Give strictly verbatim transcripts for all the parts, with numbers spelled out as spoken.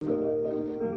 Mālō, mālō, mālō.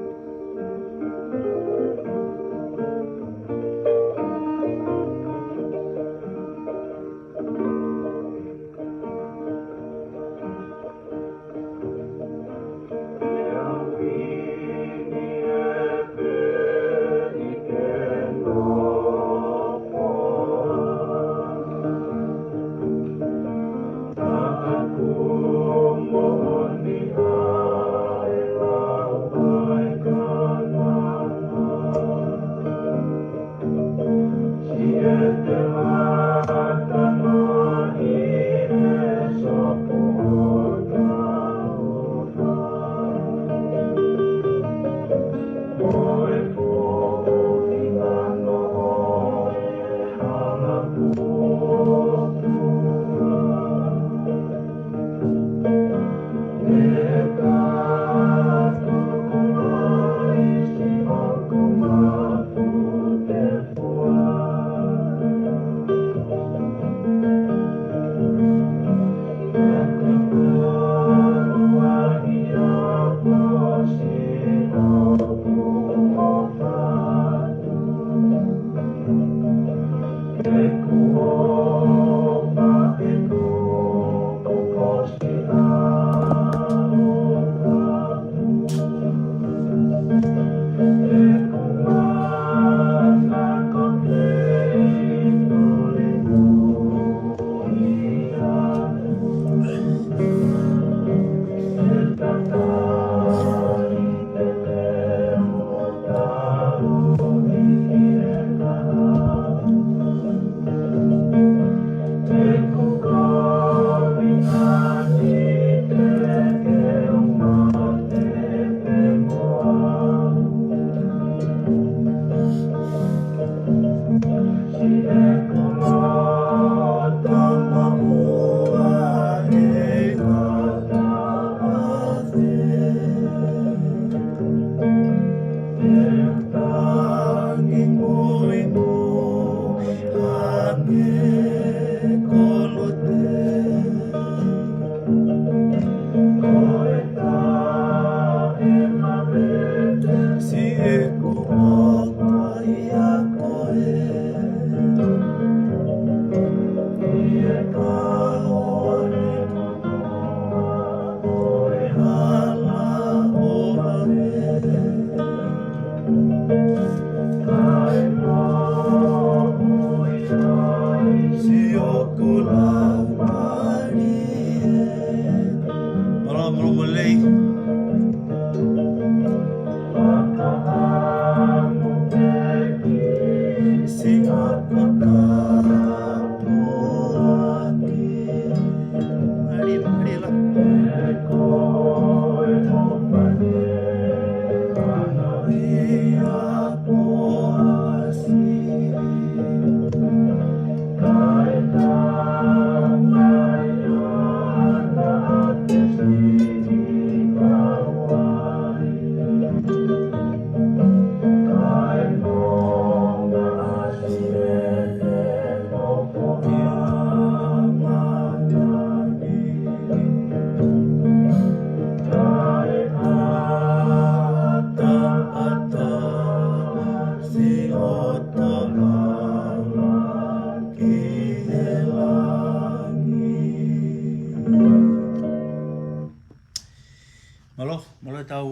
Mālō, mālō e tau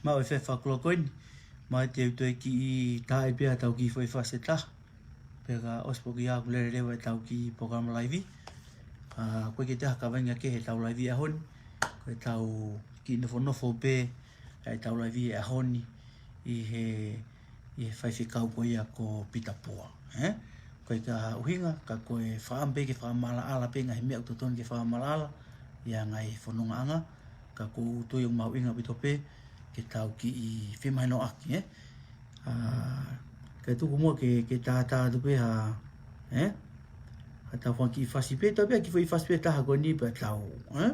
maʻu e fefakula ko eni, mai te u toe kiʻi tā ai pē ʻa e tau kiʻi foʻi fasi ʻe taha. Pea ka ʻosi pē ʻoku ʻi ai ʻoku lele leva e tau kiʻi polokalama laivi. ʻA, ko e kiʻi taha kaveinga kehe ʻetau laivi ʻaho ni. Ko e tau kiʻi nofonofo pē ʻetau laivi ʻaho ni ʻi he, ʻi he faifekau ko ia ko Pita Pua, ē? Ko e ka ʻuhinga, ka ko e fakaʻamu pē ke fakamaʻalaʻala pē ngaahi meʻa ʻoku totonu ke fakamaʻalaʻala, ʻi he ngaahi fonongaʻanga, ka ʻoku ou tui ʻoku mahuʻinga ʻaupito pē ke tau kiʻi femahinoʻaki, ē? ʻA, kae tuku muʻa ke, ke tātā atu pē ha, ē? Ha tau fanga kiʻi fasi pē, tau pē ha kiʻi foʻi fasi pē ʻe taha ko eni pea tau, ē?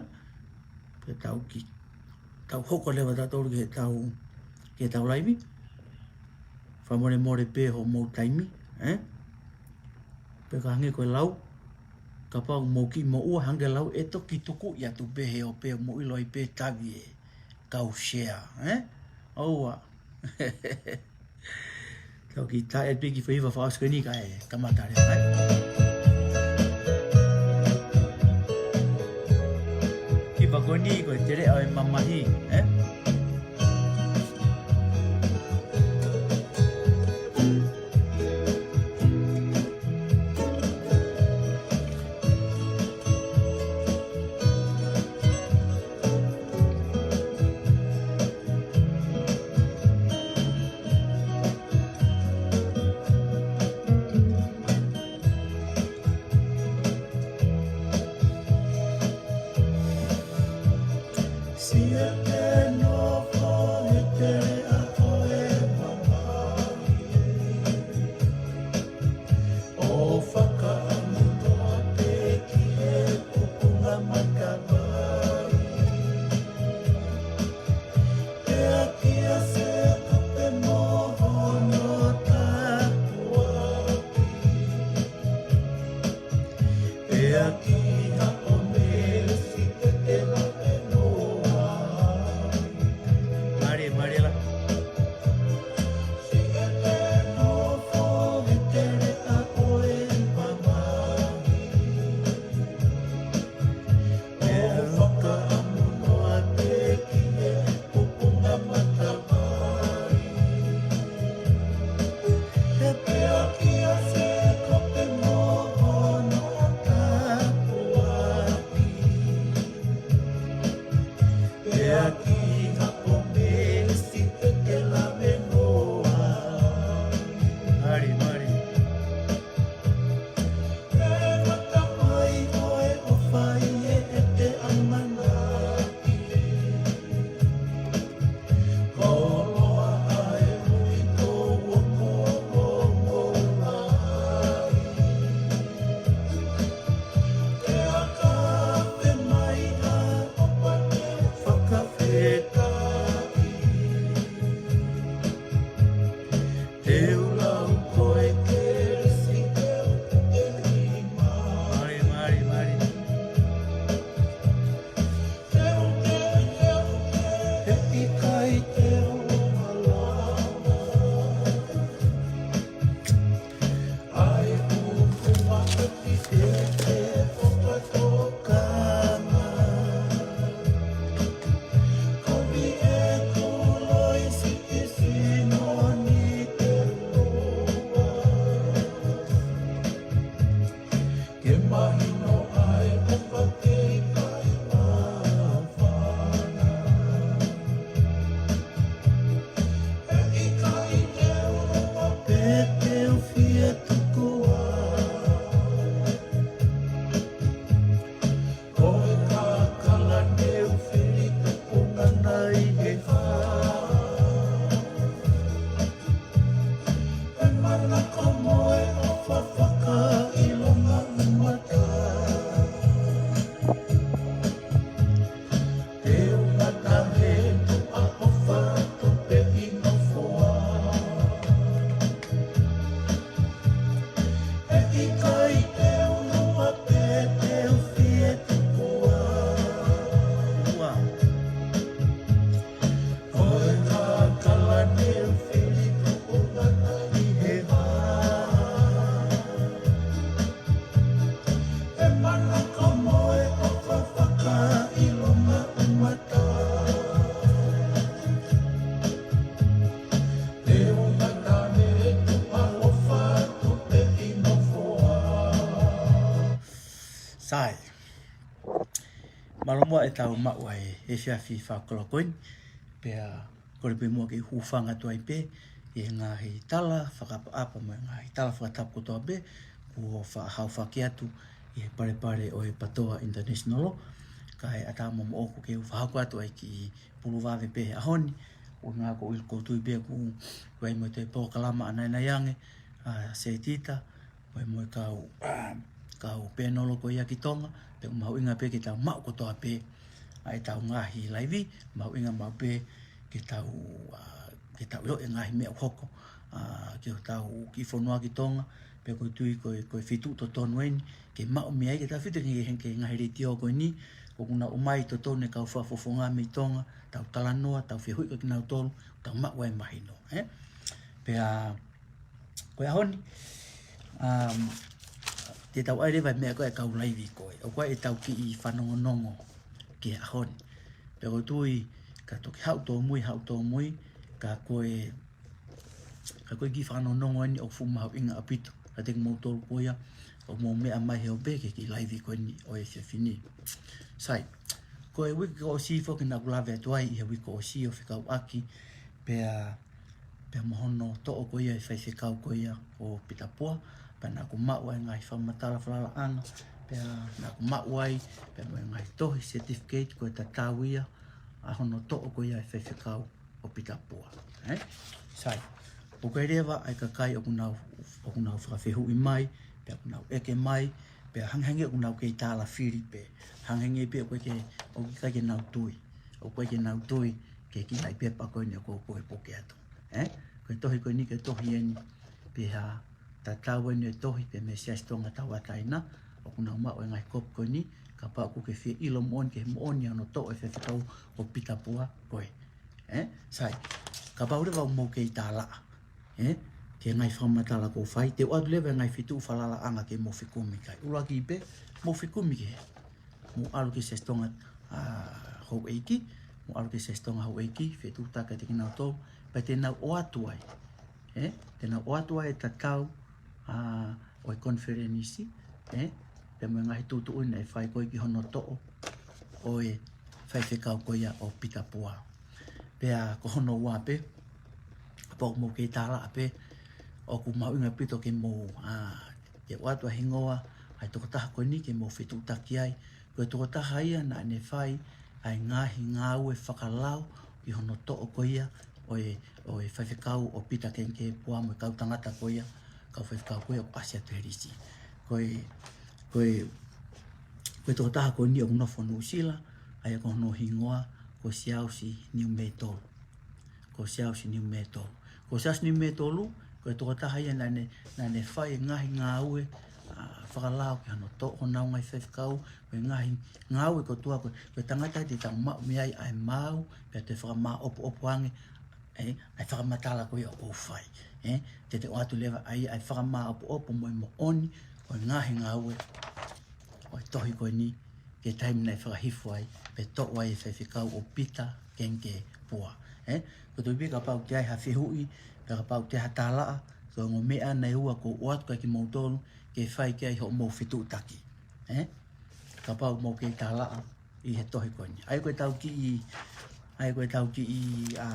Pea tau kiʻi, tau hoko leva tautolu ki he tau, ki he tau laivi. Fakamolemole pē hoʻomou taimi, ē? Pea ka hangē ko e lau, kapau ʻoku mou kiʻi moʻua, hangē ko e lau ʻe toki tukuʻi atu pē he ope ʻo mou ʻilo ai pē tavi e kau share, ē? ʻOua. Tau kiʻi tā ʻe piki faiva fakaʻosi ko eni kae kamata leva, ē? Kiʻi pā ko eni ko e Teleʻa ʻo e Mamahi, ē? Siʻi ʻEiki, nofo he teleʻa ʻo e mamahi. ʻO fakaʻamu noa pē ki he kupunga matavai. Pea kia Sēkope mo hono tāpuaki. Pea ki haʻo melesi te te lave noa. Mālie, mālie lā. Siʻi ʻEiki, nofo he teleʻa ʻo e mamahi. ʻO fakaʻamu noa pē ki he kupunga matavai. Pea kia Sēkope mo hono tāpuaki. Pea ki haʻo melesi te te lave noa. Mālie, mālie. Pea ka mai ʻo e ʻofa ʻi he ʻete ʻamanaki. Koloa ʻa e uitou ʻo ko ongo lahi. Pea ka pē mai ʻa e ʻofa te u fakafetaʻi. Te u lau ko e kelesi te u ʻi he lima. Mālie, mālie, mālie. Te u, te u, te u, te u, he ʻikai te u malava. ʻA e kupu maʻa ki te te fokatokanga. Kovi e kulo ʻi siʻi sino ni te lua. Ke mahino ai ʻoku ʻikai māfana. He ʻikai te u lava pē te u fie tuku ai. Ko e kakala ne u fili tukunga nai he hā. He manako mo e ʻofa fakaʻilonga ʻumata. Te u ngata he tuʻa ʻofa tupe ʻi nofoa. He ʻikai te u lava pē te u fie tuku ai. Ua. Ko e kakala ne u fili tukunga nai he hā. He manako mo e ʻofa fakaʻilonga ʻumata. Te u ngata he tuʻa ʻofa tupe ʻi nofoa. Sai. Mālō muʻa ʻetau maʻu ʻa e efiafi fakakoloa ko eni, pea kole pē muʻa ke u hūfanga atu ai pē ʻi he ngaahi tala fakaʻapaʻapa mo e ngaahi tala fakatapu kotoa pē kuo fa-, haofaki atu ʻi he palepale ʻo e PATOA International. Kae ʻatā momoʻoku ke u fakahoko atu ʻa e kiʻi pulu vave pē he ʻaho ni, ʻuhinga ko e ʻuhi ko u tui pē ʻoku ʻi ai mo e toe polokalama ʻanaʻanai ange ʻa Setita, mo e, mo e kau, kau pēnolo ko ia ki Tonga, pea ʻoku mahuʻinga pē ke tau maʻu kotoa pē ʻa ʻetau ngaahi laivi, mahuʻinga maʻu pē ke tau, ā, ke tau ʻilo e ngaahi meʻa ʻoku hoko, ā, ki hotau kiʻi fonua ki Tonga, pea ʻoku ou tui ko e, ko e feituʻu totonu eni ke maʻu mei ai, ke tau fita ki he, ki he ngaahi letiō ko eni, ʻoku nau ʻomai totonu e kau fakafofonga mei Tonga, tau talanoa, tau fehuʻi ko kinautolu, tau maʻu ai mahino, ē? Pea, ko e ʻaho ni, um, te tau ʻai leva e meʻa ko e kau laivi ko ē. ʻOku ʻi ai e tau kiʻi fanongonongo ki he ʻaho ni. Pea ʻoku ou tui, ka toki haʻu tōmui, haʻu tōmui, ka ko e, ka ko e kiʻi fanongonongo eni ʻoku fuʻu mahuʻinga ʻaupito. Ka te kimoutolu ko ia, ʻoku mou meʻa mai he ope ki he kiʻi laivi ko eni ʻo e efiafi ni. Sai, ko e uike kuo ʻosi foki naʻa ku lave atu ai ʻi he uike kuo ʻosi ʻo fekauʻaki, pea, pea mo hono toʻo ko ia e faifekau ko ia ʻo Pita Pua, pea naʻa ku maʻu ai e ngaahi fakamatala falalaʻanga, pea naʻa ku maʻu ai, pea mo e ngaahi tohi certificate ko e tatau ia, ʻa hono toʻo ko ia e faifekau ʻo Pita Pua. Ē? Sai, ʻoku ʻi ai leva ʻa e kakai ʻoku nau, ʻoku nau fakafehuʻi mai, pea ʻoku nau ʻeke mai, pea hangehangē ʻoku nau kei tālafili pē, hangehangē pē ʻoku ʻikai ke, ʻoku ʻikai ke nau tui, ʻoku ʻikai ke nau tui ki he kiʻi ngaahi pepa ko eni ʻoku ou, ʻoku ou puke atu. Ē? Ko e tohi ko eni, ko e tohi eni, pea tatau eni e tohi pea mei he Siasi Tonga Tauʻatāina, ʻoku nau maʻu e ngaahi kopi ko eni, kapau ʻoku ke fie ʻilo moʻoni ki he moʻoni ʻa hono toʻo e faifekau ʻo Pita Pua ko ē. Ē? Sai, kapau leva ʻoku mou kei tālaʻa, ē? Ki he ngaahi fakamatala kuo u fai, te u ʻoatu leva e ngaahi feituʻu falalaʻanga ke mou fekumi ki ai. ʻUluaki pē, mou fekumi ki he, mou ʻalu ki he Siasi Tonga, ā, Houʻeiki, mou ʻalu ki he Siasi Tonga Houʻeiki, fetuʻutaki kiate kinautolu, pea te nau ʻoatu ai, ē? Te nau ʻoatu ai e tatau, ā, ʻo e konifelenisi, ē? Pea mo e ngaahi tuʻutuʻuni naʻe fai ko ē ki hono toʻo ʻo e faifekau ko ia ʻo Pita Pua. Pea ko hono ua pē, kapau ʻoku mou kei tālaʻa pē, ʻoku mahuʻinga ʻaupito ke mou, ā, te u ʻoatu ʻa e hingoa ʻa e tokotaha ko eni ke mou fetuʻutaki ai. Ko e tokotaha ia naʻa ne fai ʻa e ngaahi ngāue fakalao ki hono toʻo ko ia ʻo e, ʻo e faifekau ʻo Pita Kenke Pua mo e kau tangata ko ia, kau faifekau ko ia ʻoku ʻasi atu he lisi. Ko e, ko e, ko e tokotaha ko eni ʻoku nofo Nuʻusila, ʻa ia ko hono hingoa ko Siaosi Niumetolu. Ko Siaosi Niumetolu. Ko Siaosi Niumetolu, ko e tokotaha ia naʻa ne, naʻa ne fai e ngaahi ngāue, ā, fakalao ki hono toʻo honau ngaahi faifekau, ko e ngaahi ngāue kotoa ko ē, ko e tangata te tau maʻu mei ai ʻa e maau, pea te fakamāʻopoʻopo ange, ē, ʻa e fakamatala ko ia ʻoku ou fai. Ē, te te ʻoatu leva ai ʻa e fakamāʻopoʻopo mo e moʻoni ʻo e ngaahi ngāue ʻo e tohi ko eni, ki he taimi naʻe fakahifo ai, pe toʻo ai e faifekau ʻo Pita Kenke Pua. Ē? Ko e tui pē kapau ʻoku ʻi ai ha fehuʻi, pe kapau ʻoku ʻi ai ha tālaʻa, ko e ongo meʻa naʻe ua kuo u ʻoatu kia kimoutolu, ke fai ki ai hoʻomou fetuʻutaki. Ē? Kapau mou kei tālaʻa ʻi he tohi ko eni. ʻA ia ko e tau kiʻi, ʻa ia ko e tau kiʻi, ā,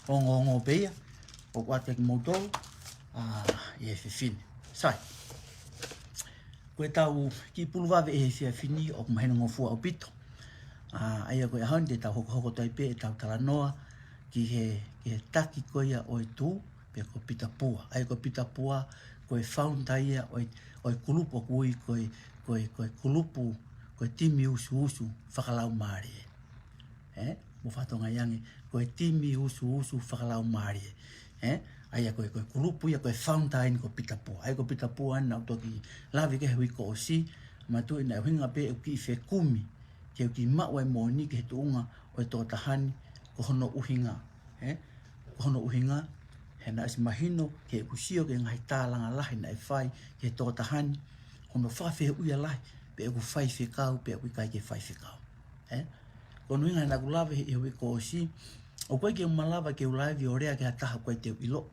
ongoongo pē ia, ʻoku ʻoatu kia kimoutolu, ā, ʻi he efiafi ni. Sai. Ko e tau kiʻi pulu vave ʻi he efiafi ni ʻoku mahinongofua ʻaupito. Ā, ʻa ia ko e ʻaho ni te tau hokohoko atu ai pē ʻetau talanoa ki he, ki he taki ko ia ʻo e Tū, pea ko Pita Pua. ʻA ia ko Pita Pua, ko e founder ia ʻo e, ʻo e kulupu ʻoku ui ko e, ko e, ko e kulupu, ko e Timi Usuusu Fakalaumālie. Ē? Mou fakatokangaʻi ange, ko e Timi Usuusu Fakalaumālie. Ē? ʻA ia ko e, ko e kulupu ia, ko e founder eni ko Pita Pua. ʻA ia ko Pita Pua naʻa ku toki lave ki ai he uike kuo ʻosi, manatuʻi naʻe ʻuhinga pē ʻeku kiʻi fekumi, ke u kiʻi maʻu ʻa e moʻoni ki he tuʻunga ʻo e tokotaha ni, ko hono ʻuhinga. Ē? Ko hono ʻuhinga, he naʻe ʻosi mahino, ke u sio ki he ngaahi tālanga lahi naʻe fai ki he tokotaha ni, hono fakafehuʻia lahi, pe ʻoku faifekau, pe ʻoku ʻikai ke faifekau. Ē? Ko hono ʻuhinga naʻa ku lave he, he uike kuo ʻosi, ʻoku ʻikai ke u malava ke u laivi ʻo lea ki ha taha ʻoku ʻikai te u ʻilo,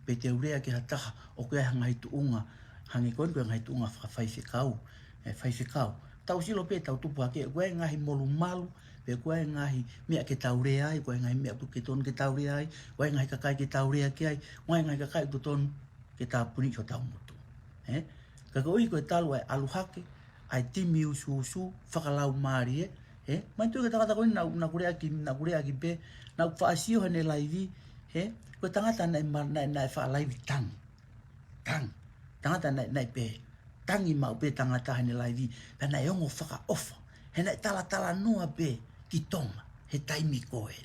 pe te u lea ki ha taha ʻoku ʻi ai ha ngaahi tuʻunga, hangē ko eni ko e ngaahi tuʻunga fakafaifekau, ē, faifekau. Tau sio pē, tau tupu hake, ʻoku ʻi ai e ngaahi molumalu, pe ʻoku ʻi ai e ngaahi meʻa ke tau lea ai, ʻoku ʻi ai e ngaahi meʻa ʻoku totonu ke tau lea ai, ʻoku ʻi ai e ngaahi kakai ke tau lea ki ai, ʻoku ʻi ai e ngaahi kakai ʻoku totonu ke tāpuni ʻi hotau motu. Ē? Ka koeʻuhi ko e talu ʻa e ʻalu hake ʻa e Timi Usuusu Fakalaumālie, ē? Manatuʻi ko e tangata ko eni naʻa ku, naʻa ku lea ki, naʻa ku lea ki ai pē, naʻa ku faʻa sio heʻene laivi, ē? Ko e tangata naʻe ma-, naʻe, naʻe faʻa laivi tangi. Tangi. Tangata naʻe, naʻe pehē, tangi maʻu pē tangata heʻene laivi, pea naʻe ongo fakaʻofa. He naʻe talatalanoa pē ki Tonga he taimi ko ē.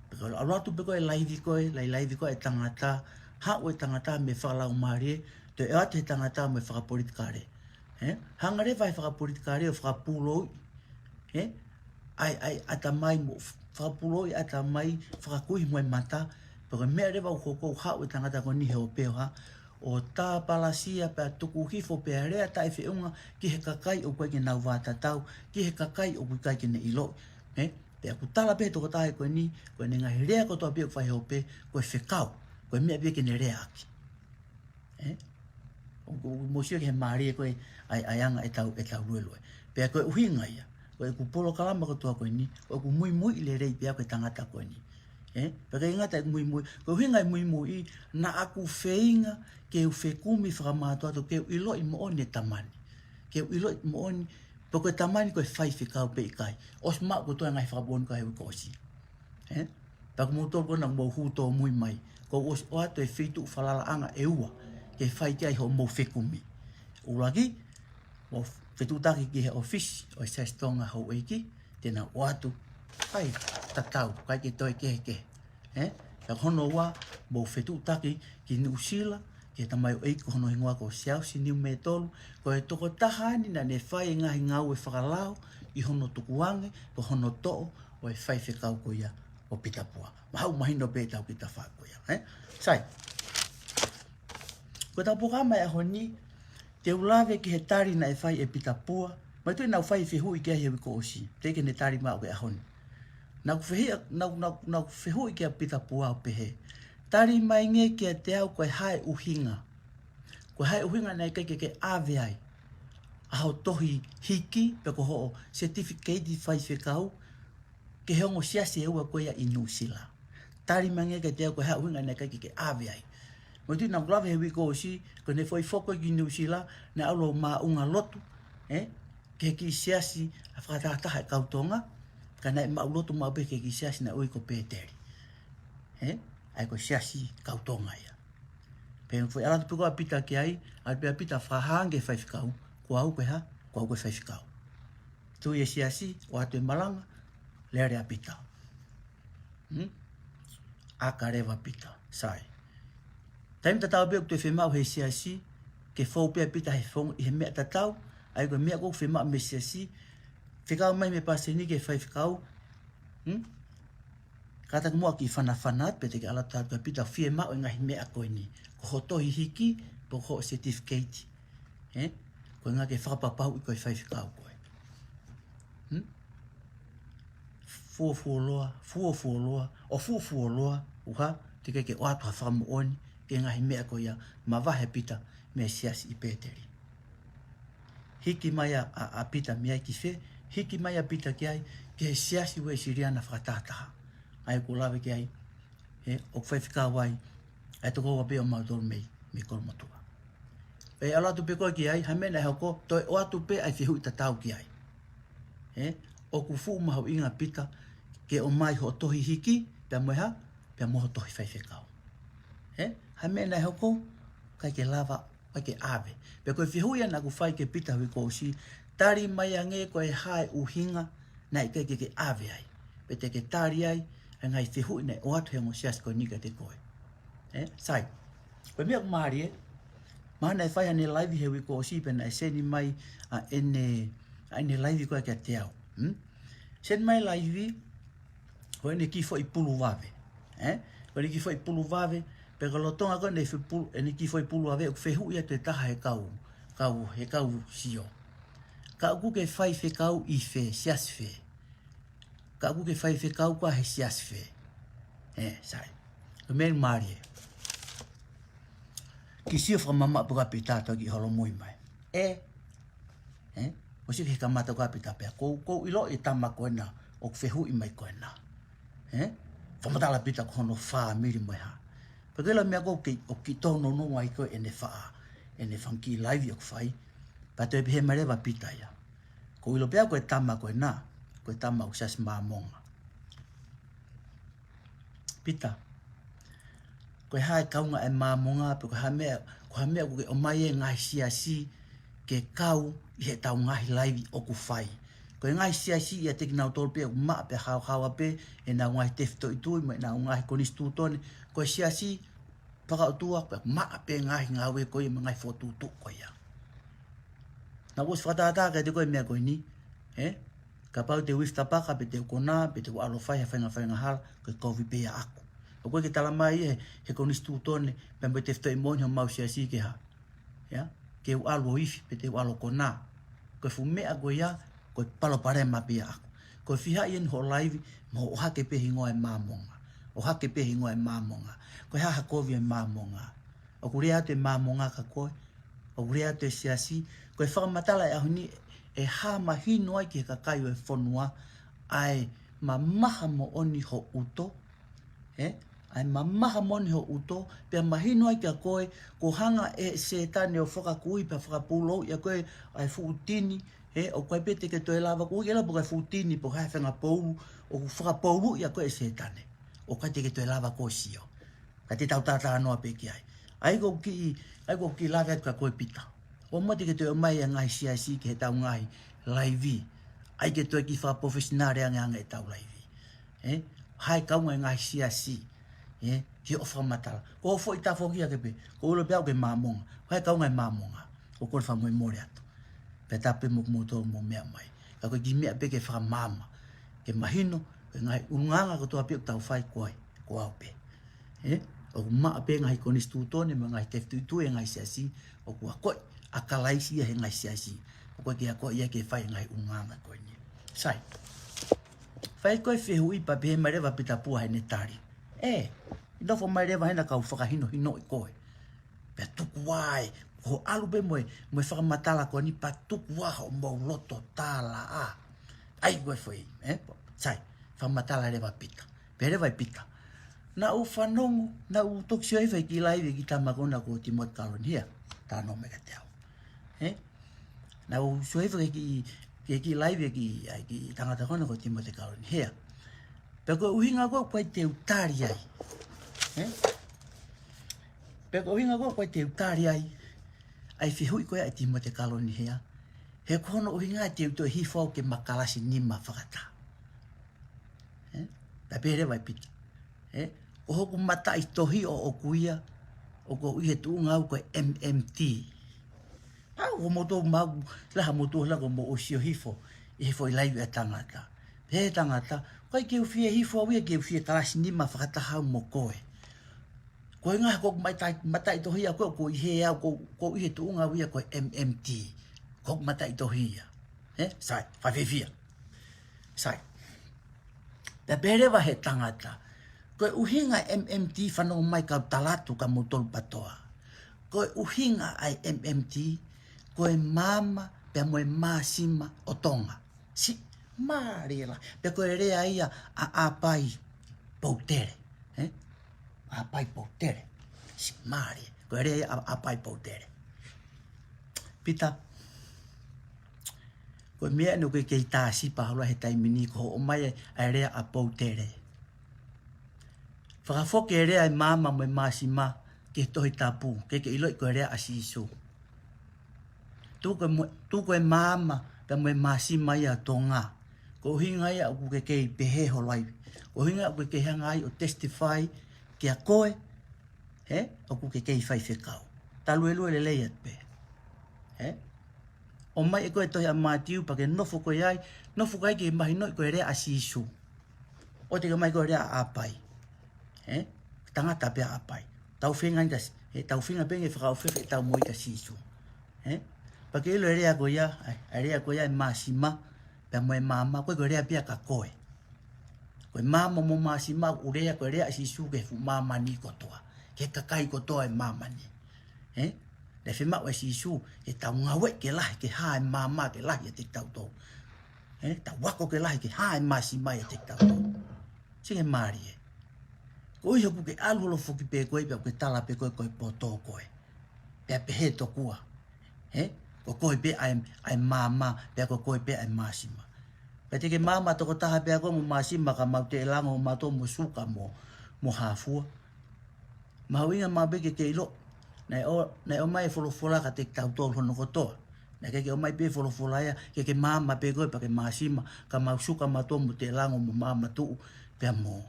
Pea ko e ʻalu atu pē ko ē laivi ko ē, lai laivi ko ē e tangata, haʻu e tangata mei he fakalaumālie, toe ʻoatu he tangata mei he fakapolitikale. Ē? Hanga leva ʻe he fakapolitikale ʻo fakapūlou, ē? ʻai, ʻai ʻatamai mo fakapuloi ʻatamai, fakakuihi mo e mata, pea ko e meʻa leva ʻoku hoko ʻoku haʻu e tangata ko eni he ope ʻo hā, ʻo tāpalasia pea tuku hifo pea lea taʻefeʻunga ki he kakai ʻoku ʻikai ke nau vātatau, ki he kakai ʻoku ʻikai ke ne ʻiloʻi. Ē? Pea ʻoku tala pē he tokotaha ko eni, ko ʻene ngaahi lea kotoa pē ʻoku fai he ope, ko e fekau, ko e meʻa pē ke ne leaʻaki. Ē? ʻOku, ʻoku mou sio ki he mālie ko ē ʻa e, ʻa e anga ʻetau, ʻetau luelue. Pea ko e ʻuhinga ia, ko ʻeku polokalama kotoa ko eni, ʻoku muimui lelei pē au ki he tangata ko eni. Ē? Pea ʻikai ngata ʻeku muimui, ko e ʻuhinga e muimui, naʻa ku feinga ke u fekumi fakamātoato ke u ʻiloʻi moʻoni e tama ni. Ke u ʻiloʻi moʻoni, pe ko e tama ni ko e faifekau pe ʻikai. ʻOsi maʻu kotoa e ngaahi fakamoʻoni ko ē he uike kuo ʻosi. Ē? Pea ko moutolu ko ena ʻoku mou hū tōmui mai, kuo u ʻosi ʻoatu e feituʻu falalaʻanga ʻe ua ke fai ki ai hoʻomou fekumi. ʻUluaki, mou fetuʻutaki ki he ʻōfisi ʻo e Siasi Tonga Houʻeiki, te nau ʻoatu ʻa e tatau, ʻikai ke toe kehekehe. Ē? Pea ko hono ua, mou fetuʻutaki ki Nuʻusila, ki he tamaioʻeiki ko hono hingoa ko Siaosi Niumetolu, ko e tokotaha eni naʻa ne fai e ngaahi ngāue fakalao ʻi hono tukuange, ko hono toʻo ʻo e faifekau ko ia ʻo Pita Pua. Mahalo mahino pē ʻetau kiʻi tafaʻaki ko ia, ē? Sai. Ko ʻetau polokalama he ʻaho ni, te u lave ki he tali naʻe fai ʻe Pita Pua, mai tuʻi naʻa ku fai fehuʻi ki ai he uike kuo ʻosi, teʻeki ke ne tali mai ʻo ki he ʻaho ni. Naʻa ku fehi-, naʻa ku, naʻa ku, naʻa ku fehuʻi kia Pita Pua ʻo pehē, tali mai angē kiate au ko e hā e ʻuhinga. Ko e hā e ʻuhinga naʻe ʻikai ke ke ʻave ai ʻa hoʻo tohi hiki, pe ko hoʻo certificate faifekau, ki he ongo siasi ʻe ua ko ia ʻi Nuʻusila. Tali mai angē kiate au ko e hā e ʻuhinga naʻe ʻikai ke ke ʻave ai. Mai tuʻi naʻa ku lave he uike kuo ʻosi, ko ʻene foʻi foki ki Nuʻusila, naʻe ʻalu ʻo maʻunga lotu, ē? Ki he kiʻi siasi ʻa e fakatahataha e kau Tonga, ka naʻe maʻu lotu maʻu pē ki he kiʻi siasi naʻe ui ko Pēteli. Ē? ʻA ia ko e siasi kau Tonga ia. Pea foʻi ʻalu atu pē ko ē ʻa Pita ki ai, ʻalu pē ʻa Pita fakahā ange ki he faifekau, ko au ko e hā, ko au ko e faifekau. Tui e siasi, ʻoatu e malanga, lele ʻa Pita. Hmm? ʻAka leva Pita, sai. Taimi tatau pē ʻoku toe fiemaʻu he siasi, ke fou pē ʻa Pita he fong-, ʻi he meʻa tatau, ʻa ia ko e meʻa ʻoku fiemaʻu mei he siasi, fekau mai mei he palesiteni ki he faifekau, hmm? Kātaki muʻa ke fanafana, pea te ke ʻalu atu ʻa Pita fiemaʻu e ngaahi meʻa ko eni. Ko hoʻo tohi hiki, pe ko hoʻo certificate. Ē? Ko e ʻuhinga ke fakapapauʻi ko e faifekau koe. Hmm? Fuofuoloa, fuofuoloa, ʻo fuofuoloa, ʻuha, teʻeki ke ʻoatu ha fakamoʻoni, ki he ngaahi meʻa ko ia, mavahe ʻa Pita, mei he siasi ʻi Pēteli. Hiki mai ʻa, ʻa, ʻa Pita mei ai ki fē, hiki mai ʻa Pita ki ai, ki he siasi Uēsiliana fakatahataha. ʻA ia ʻoku lave ki ai, ē, ʻoku faifekau ai, ʻa e tokoua pē ʻo mautolu mei, mei Kolomotuʻa. ʻE ʻalu atu pē koe ki ai, hā e meʻa naʻe hoko, toe ʻoatu pē ʻa e fehuʻi tatau ki ai. Ē, ʻoku fuʻu mahuʻinga Pita, ke ʻomai hoʻo tohi hiki, pea mo e hā, pea mo hoʻo tohi faifekau. Ē, hā e meʻa naʻe hoko, ʻikai ke lava, ʻikai ke ʻave. Pea ko e fehuʻi ia naʻa ku fai kia Pita he uike kuo ʻosi, tali mai angē ko e hā e ʻuhinga, naʻe ʻikai ke ke ʻave ai. Pea te ke tali ai, ʻa e ngaahi fehuʻi naʻe ʻoatu he ongo siasi ko eni kiate koe. Ē, sai. Ko e meʻa ʻoku mālie, mahalo naʻe fai haʻane laivi he uike kuo ʻosi pea naʻe seni mai ʻa ʻene, ʻa ʻene laivi ko ē kiate au. Hmm? Seni mai laivi, ko ʻene kiʻi foʻi pulu vave. Ē? Ko ʻene kiʻi foʻi pulu vave, pea ko e lolotonga ko ē ʻene foʻi pulu, ʻene kiʻi foʻi pulu vave, ʻoku fehuʻi atu e taha he kau, kau, he kau sio. Ka ʻoku ke faifekau ʻi fē, siasi fē. Ka ʻoku ke faifekau koā he siasi fē. Ē, sai. Ko e meʻa mālie. Kiʻi sio fakamamaʻu pē ko ē ʻa Pita ʻo kiʻi holomui mai. Ē? Ē? ʻOsi ki he kamata ko ē ʻa Pita pea. Ko, ʻoku ou ʻiloʻi e tama ko ena, ʻoku fehuʻi mai ko ena. Ē? Fakamatala ʻa Pita ko hono fāmili mo e hā. Pea ko e ʻilo meʻa ko ē ʻoku kiʻi, ʻoku kiʻi tōnounou ai ko ē ʻene faʻa, ʻene fanga kiʻi laivi ʻoku fai. Pea toe pehē mai leva ʻa Pita ia. ʻOku ou ʻilo pē au ko e tama ko ena, ko e tama ʻoku siasi Māmonga. Pita, ko e hā e kaunga ʻa e Māmonga, pe ko e hā e meʻa, ko e hā e meʻa ʻoku ke ʻomai e ngaahi siasi ke kau ʻi heʻetau ngaahi laivi ʻoku fai. Ko e ngaahi siasi ia ʻiate kinautolu pē ʻoku maʻa pē haohaoa pē ʻenau ngaahi tefitoʻi tui mo ʻenau ngaahi konisitūtone, ko e siasi fakaʻotua, pea maʻa pē ngaahi ngāue ko ia mo e ngaahi fokotuʻutuʻu ko ia. Naʻa ku ʻosi fakatātā kiate koe e meʻa ko eni, ē? Kapau te u ifi tapaka, pe te u konā, pe te u ʻalu ʻo fai ha faʻahinga faʻahinga hala, ko e kovi pē ia ʻaʻaku. ʻOku ʻikai ke tala mai he, he konisitūtone, pe mo e tefitoʻi moʻoni homau siasi ke hā. ʻIa, ke u ʻalu ʻo ifi, pe te u ʻalu ʻo konā. Ko e fuʻu meʻa ko ia, ko e palopalema pē ia ʻaʻaku. Ko e fiha ia ni hoʻo laivi, mo hoʻo ʻohake pē hingoa e Māmonga. ʻOhake pē hingoa e Māmonga. Ko e hā ha kovi e Māmonga. ʻOku lea atu e Māmonga kia koe, ʻoku lea atu e siasi, ko e fakamatala e ʻaho ni ʻe hā mahino ai ki he kakai ʻo e fonua, ʻa e mamaha moʻoni ho ʻuto, ē? ʻA e mamaha moʻoni ho ʻuto, pea mahino ai kia koe, kuo hanga ʻe Sētane ʻo fakakui pea fakapūlouʻi ʻa koe ʻa e fuʻu tini, ē? ʻOku ʻikai pē te ke toe lava, ʻoku ʻikai lava pe ko e fuʻu tini, pe ko e hā e faʻahinga poulu, ʻoku fakapōʻuli ʻa koe ʻe Sētane. ʻOku ʻikai te ke toe lava ʻo sio. Ka te tau talanoa pē ki ai. ʻAi ko e kiʻi, ʻai ko e kiʻi lave atu kia koe Pita. ʻOua te ke toe ʻomai e ngaahi siasi ki heʻetau ngaahi laivi. ʻAi ke toe kiʻi fakaprofesionale ange ange ʻetau laivi. Ē? Hā e kaunga e ngaahi siasi. Ē? Ki hoʻo fakamatala. Ko hoʻo foʻi tafoki ake pē. Ko e ʻulo pē ʻaʻaku ki he Māmonga. Hā e kaunga e Māmonga. ʻOku ou kole fakamolemole atu. Pea tapu mo kimoutolu hoʻomou meʻa mai. Ka ko e kiʻi meʻa pē ke fakamaama. Ke mahino, ko e ngaahi ʻulungaanga kotoa pē ʻoku tau fai ko e, ko au pē. Ē? ʻOku maʻa pē ngaahi konisitūtone, mo e ngaahi tefitoʻi tuʻi e ngaahi siasi, ʻoku akoʻi ʻa Kalaisi ia he ngaahi siasi. ʻOku ʻikai ke akoʻi ia ke fai e ngaahi ʻulungaanga ko eni. Sai. Fai ko e fehuʻi pea pehē mai leva Pita Pua heʻene tali. Ē, ʻi nofo mai leva hena kau fakahinohinoʻi koe. Pea tuku ai, ko e ʻalu pē mo e, mo e fakamatala ko eni pea tuku ai hoʻomou loto tala ā. ʻAi ko e foʻi, ē? Sai, fakamatala leva Pita. Pehē leva ʻe Pita. Naʻa ku fanongo, naʻa ku toki sio hifo he kiʻi laivi e kiʻi tama ko ena ko Timote Kaloni Hea. Talanoa mai kiate au. Ē? Naʻa ku sio hifo he kiʻi, he kiʻi laivi e kiʻi, ʻa e kiʻi tangata ko ena ko Timote Kaloni Hea. Pea ko e ʻuhinga ko ē ʻoku ʻikai te u tali ai. Ē? Pea ko e ʻuhinga ko ē ʻoku ʻikai te u tali ai. ʻA e fehuʻi ko ia ʻa Timote Kaloni Hea. He ko hono ʻuhinga te u toe hifo au ke ma kalasi nima fakataha. Ē? Pea pehē leva ʻe Pita. Ē? Ko hoku mataʻitohi ʻoʻoku ia, ʻoku ou ʻi he tuʻunga au ko e M M T. Pau ko moutolu mau, lahi moutolu lahi ko mou ʻosi sio hifo, ʻi he foʻi laivi ʻa e tangata. Pehē ʻe he tangata, ʻoku ʻikai ke u fie hifo au ia ke u fie kalasi nima fakataha au mo koe. Ko e ʻuhinga ko hoku mataʻi, mataʻitohi ʻaʻaku ko ē ʻoku ʻi he au, ko, ko ʻi he tuʻunga au ia ko e M M T. Ko hoku mataʻitohi ia. Ē? Sai, fakafiefia. Sai. Pea pehē leva ʻe he tangata. Ko e ʻuhinga M M T fanongo mai kau tala atu kia moutolu kotoa. Ko e ʻuhinga ʻa e M M T, ko e maama, pea mo e māsima ʻo Tonga. Siʻi mālie lahi. Pea ko e lea ia ʻa ʻĀpai Poutele. Ē? ʻĀpai Poutele. Siʻi mālie. Ko e lea ia ʻa ʻĀpai Poutele. Pita. Ko e meʻa eni ʻoku ke kei tā sipa holo he taimi ni ko hoʻo ʻomai ʻa e lea ʻa Poutele. Fakafoki e lea ʻa e maama mo e māsima ki he Tohi Tapu, ke ke ʻiloʻi ko e lea ʻa Sīsū. Tuku e mo-, tuku e maama pea mo e māsima ia ʻa Tonga. Ko e ʻuhinga ia ʻoku ke kei pehē holo ai. Ko e ʻuhinga ʻoku ke kei hanga ai ʻo testify kia koe, ē, ʻoku ke kei faifekau. Taluelue lelei atu pē. Ē? ʻOmai ʻe koe e tohi ʻa Mātiu pea ke nofo koe ai, nofo koe ai ke mahinoʻi ko e lea ʻa Sīsū. ʻOua te ke ʻomai ko e lea ʻa ʻĀpai. Ē? Tangata pē ʻa ʻĀpai. Tau feinga ʻi he, ē, tau feinga pē ke fakaʻofoʻofa ʻetau moʻui kia Sīsū. Ē? Pea ke ʻilo e lea ko ia, ʻa e, ʻa e lea ko ia ʻa e māsima, pea mo e maama, ko e, ko e lea pē ia kia koe. Ko e maama mo māsima ʻoku lea, ko e lea ʻa Sīsū ki he fuʻu māmani kotoa. Ki he kakai kotoa ʻo e māmani. Ē? Naʻe fiemaʻu ʻe Sīsū, ke tau ngāueʻi ke lahi, ke hā e maama ke lahi ʻiate kitautolu. Ē? Tau ako ke lahi, ke hā e māsima ʻiate kitautolu. Siʻi mālie. Koeʻuhi ʻoku ke ʻalu holo foki pē koe, pea ʻoku ke tala pē koe, ko e poto koe. Pea pehē tokua. Ē? Ko koe pē ʻa e, ʻa e maama, pea ko koe pē ʻa e māsima. Pea te ke maama tokotaha pē ʻa koe mo māsima ka mau teʻelango ʻo mātou mo suka mo, mo hāfua. Mahuʻinga maʻu pē ke ke ʻilo. Naʻe ʻo, naʻe ʻomai e folofola kiate kitautolu hono kotoa. Naʻe ʻikai ke ʻomai pē folofola ia, ke ke maama pē koe pea ke māsima, ka mau suka mātou mo teʻelango mo maama tuʻu, pea mo.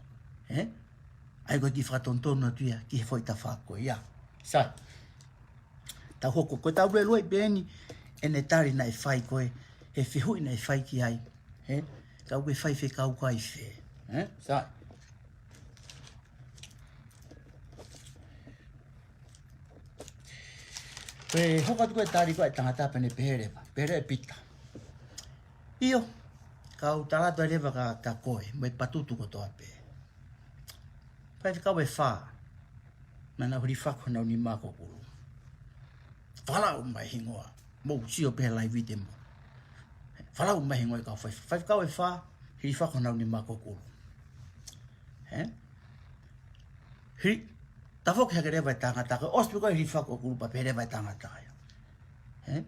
Ē? ʻAi ko e kiʻi fakatonutonu atu ia, ki he foʻi tafaʻaki ko ia. Sai. Tau hoko, ko e taluelue pē eni, ʻene tali naʻe fai ko ē, he fehuʻi naʻe fai ki ai. ē? Ka ʻoku ke faifekau ki fē? Ē? Sai. Pea hoko atu ko e tali ko ē ʻa e tangata pea ne pehē leva, pehē leva ʻe Pita: ʻIo, kau tala atu leva kia, kia koe, mo e Patutu kotoa pē. Faifekau ʻe fā naʻa nau hilifaki honau nima ki ho kulu. Fakalau mai hingoa. Mou sio pē he live ʻi he mo. Fakalau mai hingoa e kau fai-, faifekau ʻe fā, hilifaki honau nima ki ho kulu. Ē? Hi-, tafoki hake leva e tangata, ko e ʻosi pē ko ē hilifaki ho kulu pea pehē leva e tangata ia: Ē?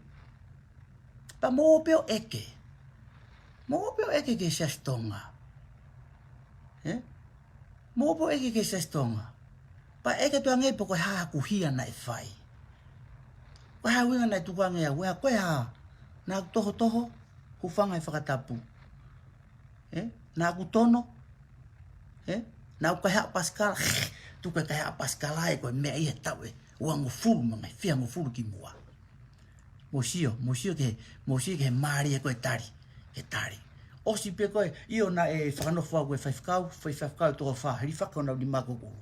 Pea mou ō pē ʻo ʻeke. Mou ō pē ʻo ʻeke ki he Siasi Tonga. Ē? Mou ō pē ʻo ʻeke ki he Siasi Tonga. Pea ʻeke atu ange pe ko e hā haku hia naʻe fai. Ko e hā ʻuhinga naʻe tukuange au, ko e hā? Naʻa ku tohotoho, hūfanga he fakatapu. Ē? Naʻa ku tono. Ē? Naʻa ku kaihaʻa pasikala. Tuku e kaihaʻa pasikala ē, ko e meʻa ia he taʻu ʻe uangofulu mo e ngaahi fihangofulu kimuʻa. Mou sio, mou sio ki he, mou sio ki he mālie ko ē e tali, e tali. ʻOsi pē ko ē, ʻio, naʻe fakanofo au ko e faifekau, fai faifekau ʻe toko fā, hilifaki honau nima ki ho kulu.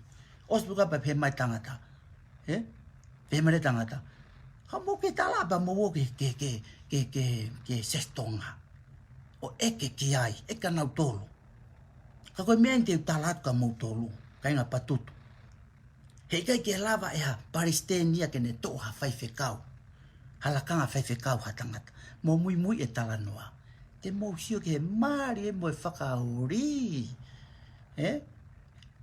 ʻOsi pē ko ē pea pehē mai e tangata. Ē? Pehē mai e tangata: Ka mou ke tala pea mou ō ki he, ki he, ki he, ki he, ki he, ki he Siasi Tonga ʻo ʻeke ki ai, ʻeke kia nautolu. Ka ko e meʻa eni te u tala atu kia moutolu, kāinga Patutu. Heʻikai ke lava ʻe ha palesiteni ia ke ne toʻo ha faifekau, ha lakanga faifekau ha tangata. Mou muimui e talanoa. Te mou sio ki he mālie mo e fakaoli. Ē?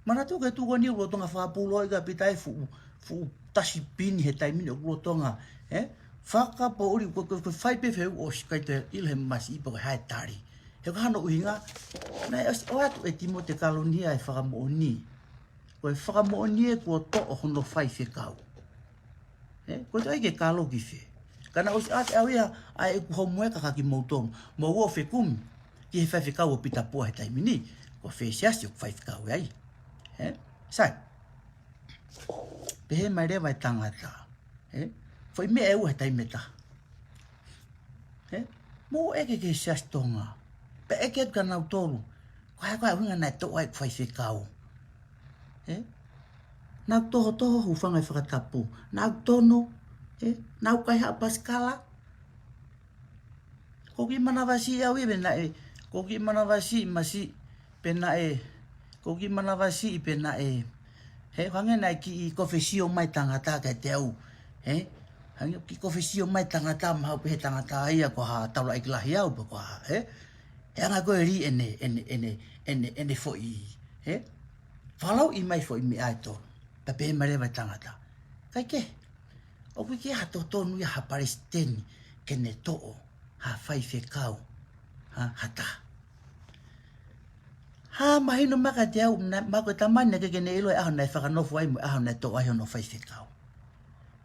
Manatuʻi ko e tuʻu ko eni ʻoku lolotonga fakapūloi ʻa Pita e fuʻu, fuʻu tasipini he taimi ni ʻoku lolotonga, ē? Fakapoʻuli, ko, ko, ko e fai pē fehuʻi ʻosi, ʻikai toe ʻilo he masiʻi pe ko e hā e tali. He ko hono ʻuhinga, naʻe ʻosi ʻoatu ʻe Timote Kalonia e fakamoʻoni. Ko e fakamoʻoni ē kuo toʻo hono faifekau. Ē, ko e toe ke kalo ki fē? Ka naʻe ʻosi ʻoatu ʻe au ia ʻa ʻeku homework kia kimoutolu. Mou ō ʻo fekumi ki he faifekau ʻo Pita Pua he taimi ni. Ko fē siasi ʻoku faifekau ai? Ē? Sai. Pehē mai leva e tangata. Ē? Foʻi meʻa ʻe ua he taimi ʻe taha. Ē? Mou ʻeke ki he Siasi Tonga. Pea ʻeke atu kia nautolu. Ko e hā, ko e hā e ʻuhinga naʻe toʻo ai ʻeku faifekau? Ē? Naʻa ku tohotoho, hūfanga he fakatapu. Naʻa ku tono. Ē? Naʻa ku kaihaʻa pasikala. Ko e kiʻi manavasiʻi au ia pe naʻe, ko e kiʻi manavasiʻi masiʻi pe naʻe, ko e kiʻi manavasiʻi pe naʻe, he, hangē naʻe kiʻi kofesio mai e tangata kiate au. Ē? Hangē kiʻi kofesio mai e tangata, mahalo pē he tangata ia ko ha taulaʻeiki lahi au pe ko ha, ē? He anga ko ē ʻene, ʻene, ʻene, ʻene, ʻene foʻi, ē? Fakalauʻi mai foʻi meʻa ʻe tolu. Pea pehē mai leva e tangata: ʻIkai ke, ʻoku ʻikai ha totonu ia ha palesiteni ke ne toʻo ha faifekau ha, ha taha. Ha mahino mai kiate au, naʻa, mahalo ko e tamai naʻe ʻikai ke ne ʻilo e ʻaho naʻe fakanofo ai mo e ʻaho naʻe toʻo ai hono faifekau.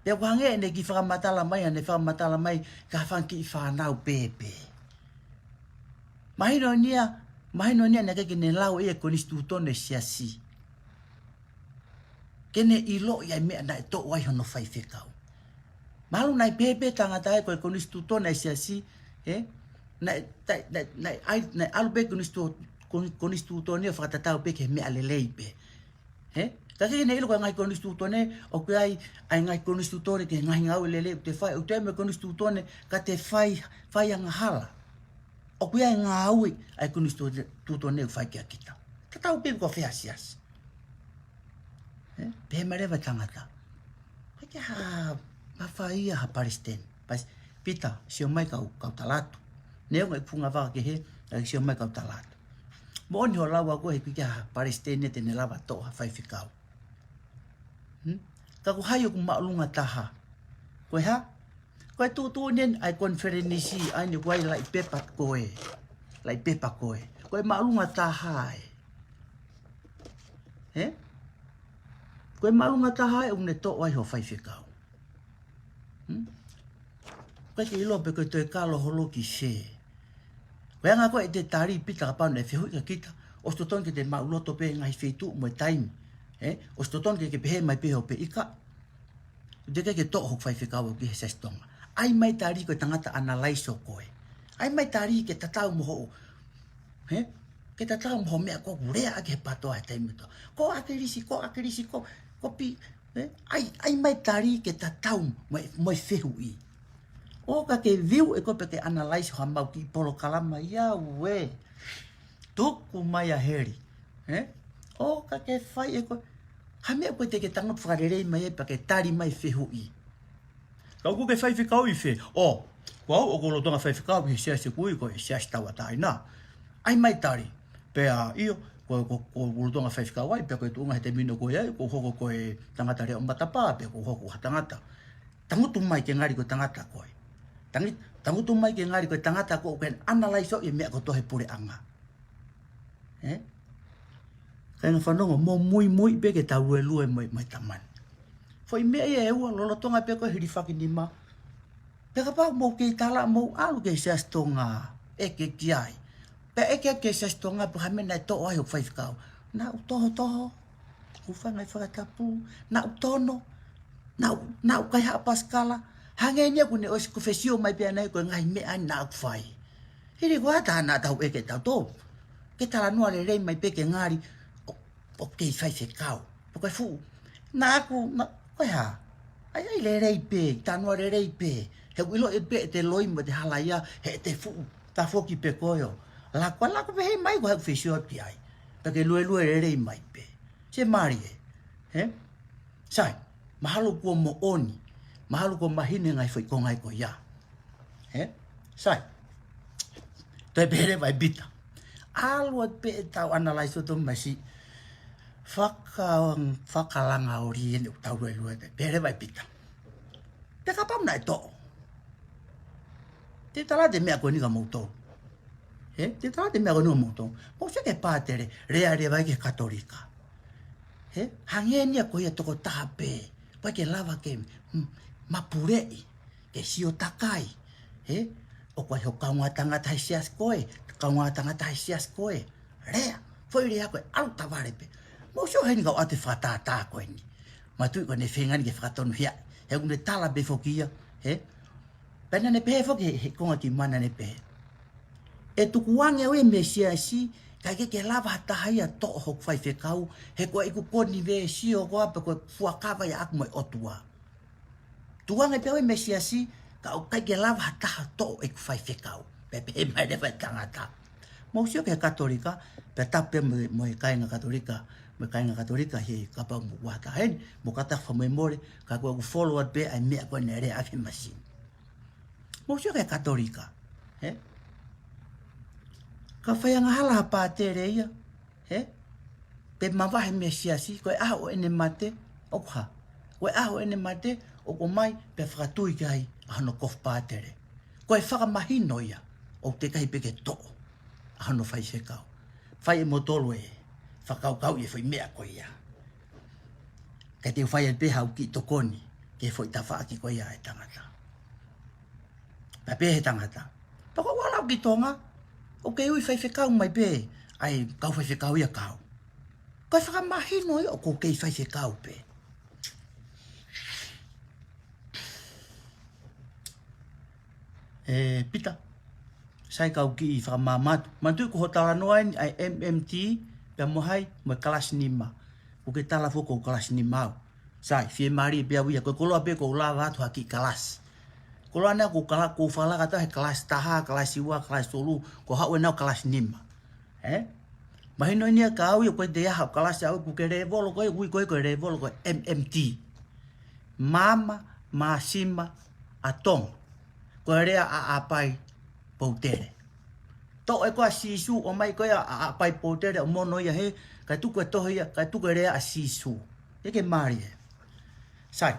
Pea ʻoku hangē ʻene kiʻi fakamatala mai, ʻene fakamatala mai ki ha fanga kiʻi fānau pēpē. Mahino eni ia, mahino eni ia naʻe ʻikai ke ne lau ʻe ia e konisitūtone siasi ke ne ʻiloʻi ʻa e meʻa naʻe toʻo ai hono faifekau. Mahalo naʻe pehē pē e tangata ia ko e konisitūtone ʻa e siasi, ē? Naʻe, naʻe, naʻe, naʻe ʻai, naʻe ʻalu pē konisitū-, kon-, konisitūtone ʻo fakatatau pē ki he meʻa lelei pē. Ē? Ka ʻikai ke ne ʻilo ko e ngaahi konisitūtone, ʻoku ʻi ai ʻa e ngaahi konisitūtone ki he ngaahi ngāue lelei ʻoku te fai, ʻoku ʻi ai mo e konisitūtone ka te fai, fai angahala. ʻOku ʻi ai e ngāue ʻa e konisitūtone ʻoku fai kia kita. Tatau pē pe ko fē siasi. Ē? Pehē mai leva e tangata: ʻIkai ke ha mafai ia ha palesiteni. Pasi, Pita, sio mai kau, kau tala atu. Neongo e funga vaka kehe, ē, sio mai kau tala atu. Moʻoni hoʻo lau ko ē he ʻikai ke ha palesiteni te ne lava toʻo ha faifekau. Hmm? Ka ko hai ʻoku māʻolunga taha? Ko e hā? Ko e tuʻutuʻuni ʻa e konifelenisi, ʻa eni ʻoku ʻi ai e laʻi pepa ko ē. Laʻi pepa ko ē. Ko e māʻolunga taha ē. Ē? Ko e māʻolunga taha ē ʻoku ne toʻo ai hoʻo faifekau. Hmm? ʻOku ʻikai ke ʻilo pe ko e toe kalo holo ki fē. Ko e anga ko ē ʻete tali, Pita, kapau naʻe fehuʻi kia kita, ʻosi totonu ke te maʻuloto pē he ngaahi feituʻu mo e taimi. Ē? ʻOsi totonu ke ke pehē mai pē hoʻo peʻika. ʻOku teʻeki ke toʻo hoku faifekau au ki he Siasi Tonga. ʻAi mai e tali ko e tangata ʻanalaiso koe. ʻAi mai e tali ke tatau mo hoʻo, He? Ke tatau mo e meʻa ko ē ʻoku lea ʻaki he PTOA he taimi ko ē. Ko ʻAkilisi, ko ʻAkilisi, ko, ko Pi-, he? ʻAi, ʻai mai tali ke tatau mo e, mo e fehuʻi. ʻOka ke view ʻe koe pea ke analyze homau kiʻi polokalama ia ue. Tuku mai ʻa heli. He? ʻOka ke fai ʻe koe ha meʻa ko ē te ke tangutu fakalelei mai ai pea ke tali mai fehuʻi. Ka ʻoku ke faifekau ʻi fē? ʻŌ, ko au ʻoku ou lolotonga faifekau he siasi ʻoku ui ko e Siasi Tauʻatāina. ʻAi mai tali. Pea ʻio, ko, ko, ʻoku ou lolotonga faifekau ai, pea ko e tuʻunga he taimi ni ʻoku ou ʻi ai, ʻoku ou hoko ko e tangata leʻo matapā, pea ʻoku ou hoko ha tangata. Tangutu mai ke ngali ko e tangata ko ē. Tangi-, tangutu mai ke ngali ko e tangata ko ē ʻoku ke analyze ʻo e meʻa kotoa he puleʻanga. He? Kāinga fanongo, mou muimui pē ke tau luelue mo e, mo e tama ni. Foʻi meʻa ia ʻe ua, lolotonga pē ko e hilifaki nima. Pea kapau mou kei tala mou ʻalu ki he Siasi Tonga, ʻeke ki ai. Pea ʻeke ki he Siasi Tonga pe ko e hā e meʻa naʻe toʻo ai hoku faifekau. Naʻa ku tohotoho, ku fanga e fakatapu, naʻa ku tono, naʻa ku, naʻa ku kaihaʻa pasikala, hangē ni ʻoku ne ʻosi ko e fesiʻi mai pē ʻanai ko e ngaahi meʻa naʻa ku fai. Hili ko ā tā naʻa tau ʻeke tautolu. Ke talanoa lelei mai pē ke ngali ʻo, ʻoku kei faifekau. Pea ko e fuʻu. Naʻa ku, na, ko e hā? ʻAi, ʻai lelei pē, talanoa lelei pē. He ʻoku ʻiloʻi pē ʻete loi mo ʻete halaia, heʻete fuʻu tafoki pē ko ē ʻo lako, lako pē hei mai ko e hā ʻoku fesiʻi ki ai. Pea ke luelue lelei mai pē. Siʻi mālie. He? Sai, mahalo kuo moʻoni, mahalo kuo mahino e ngaahi foʻi konga ko ia. He? Sai. Toe pehē leva ʻe Pita. ʻAlu atu pē ʻetau analyze ʻo tau masi. Faka-, fakalanga ʻo ri ʻene ʻoku tau luelue te. Pehē leva ʻe Pita. Pea kapau naʻe toʻo. Te u tala atu e meʻa ko eni kia moutolu. He? Te u tala atu e meʻa ko eni kia moutolu. Mou sio ki he pātele, lea leva ia ki he Katolika. He? Hangē ni ia ko ia tokotaha pē. ʻOku ʻikai ke lava ke, mm, mapuleʻi, ke sio takai. He? ʻOku ʻi ai hoʻo kaungā tangata he siasi ko ē, kaungā tangata he siasi ko ē. Lea, foʻi lea ko ē, ʻalu tavale pē. Mou sio heni kau ʻoatu e fakatātā ko eni. Mātuʻaki ko ʻene feinga ni ke fakatonuhia. He ʻoku ne tala pē foki ia, he? Pea naʻa ne pehē foki he, he konga kimuʻa naʻa ne pehē. ʻE tukuange au ia mei he siasi, kae ʻikai ke lava ha taha ia ʻo toʻo hoku faifekau, he ko ʻeku konivesio ko ā pē ko e fuakava ia ʻaʻaku mo e ʻOtua. Tukuange pē au ia mei he siasi, ka ʻoku ʻikai ke lava ha taha ʻo toʻo ʻeku faifekau. Pea pehē mai leva e tangata. Mou sio ki he Katolika, pea tapu pē mo, mo e kāinga Katolika, mo e kāinga Katolika he kapau mou ʻatā heni, mou kātaki fakamolemole, ka ko ʻeku follow atu pē ʻa e meʻa ko ē naʻe lea ʻaki he masini. Mou sio ki he Katolika, he? Ka fai angahala ha pātele ia, he? Pea mavahe mei he siasi, ko e ʻaho ʻene mate, ʻoku hā? Ko e ʻaho ʻene mate, ʻoku ʻomai, pea fakatui ki ai ʻa hono kofu pātele. Ko e fakamahino ia, ʻoku teʻeki ai pē ke toʻo ʻa hono faifekau. Fai ʻe moutolu e fakakaukauʻi e foʻi meʻa ko ia. Kae te u fai atu pē haʻaku kiʻi tokoni ki he foʻi tafaʻaki ko ia ʻa e tangata. Pea pehē he tangata. Pea ko ʻeku ʻalu ki Tonga, ʻoku kei ui faifekau mai pē ʻa e kau faifekau ia kia au. Ko e fakamahino ia ʻoku ou kei faifekau pē. ʻE Pita, sai kau kiʻi fakamāmā atu. Mātuʻaki ko hoʻo talanoa eni ʻa e M M T, pea mo hai, mo e kalasi nima. ʻOku ke tala foki ko e kalasi nima au. Sai, fiemālie pē au ia, ko e koloa pē ʻoku ou lava atu ha kiʻi kalasi. Koloa ʻanenai ʻoku ou kala-, ʻoku ou fakalaka atu he kalasi taha, kalasi ua, kalasi tolu, ʻoku ou haʻu ʻanenai ʻo kalasi nima. He? Mahino eni ia kia au ia ko e te aha ʻo kalasi au ʻoku ke lēvolo ko ē, ui ko ē ko e lēvolo ko e M M T. Maama, Māsima, ʻa Tonga. Ko e lea ʻa ʻApai Poutele. Toʻo ʻe koe ʻa Sīsū, ʻomai ko ē ʻa ʻApai Poutele ʻo mono ia he, kae tuku e tohi ia, kae tuku e lea ʻa Sīsū. ʻIkai ke mālie. Sai.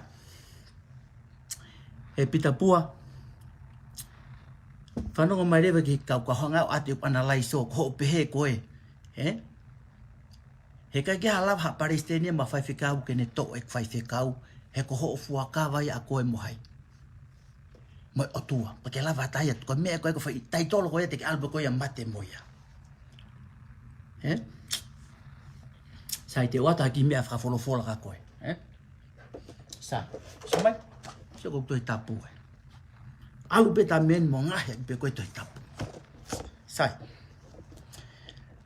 ʻE Pita Pua. Fanongo mai leva ki he kau ka hanga ʻo ʻoatu e analyze ʻo hoʻo pehē ko ē. He? He ʻikai ke lava ha palesiteni mo ha faifekau ke ne toʻo ʻeku faifekau, he ko hoʻo fuakava ia ʻa koe mo hai. Mo e ʻOtua, ʻoku ʻikai ke lava ha taha ia, ko e meʻa ko ē ʻoku fai, taitolo ko ia te ke ʻalu pē koe ia ʻo mate mo ia. He? Sai, te u ʻoatu ha kiʻi meʻa fakafolofola kia koe. He? Sai, sio mai, sio ko e Tohi Tapu ē. ʻAlu pē ta men mo ngaohi pē ko e Tohi Tapu. Sai.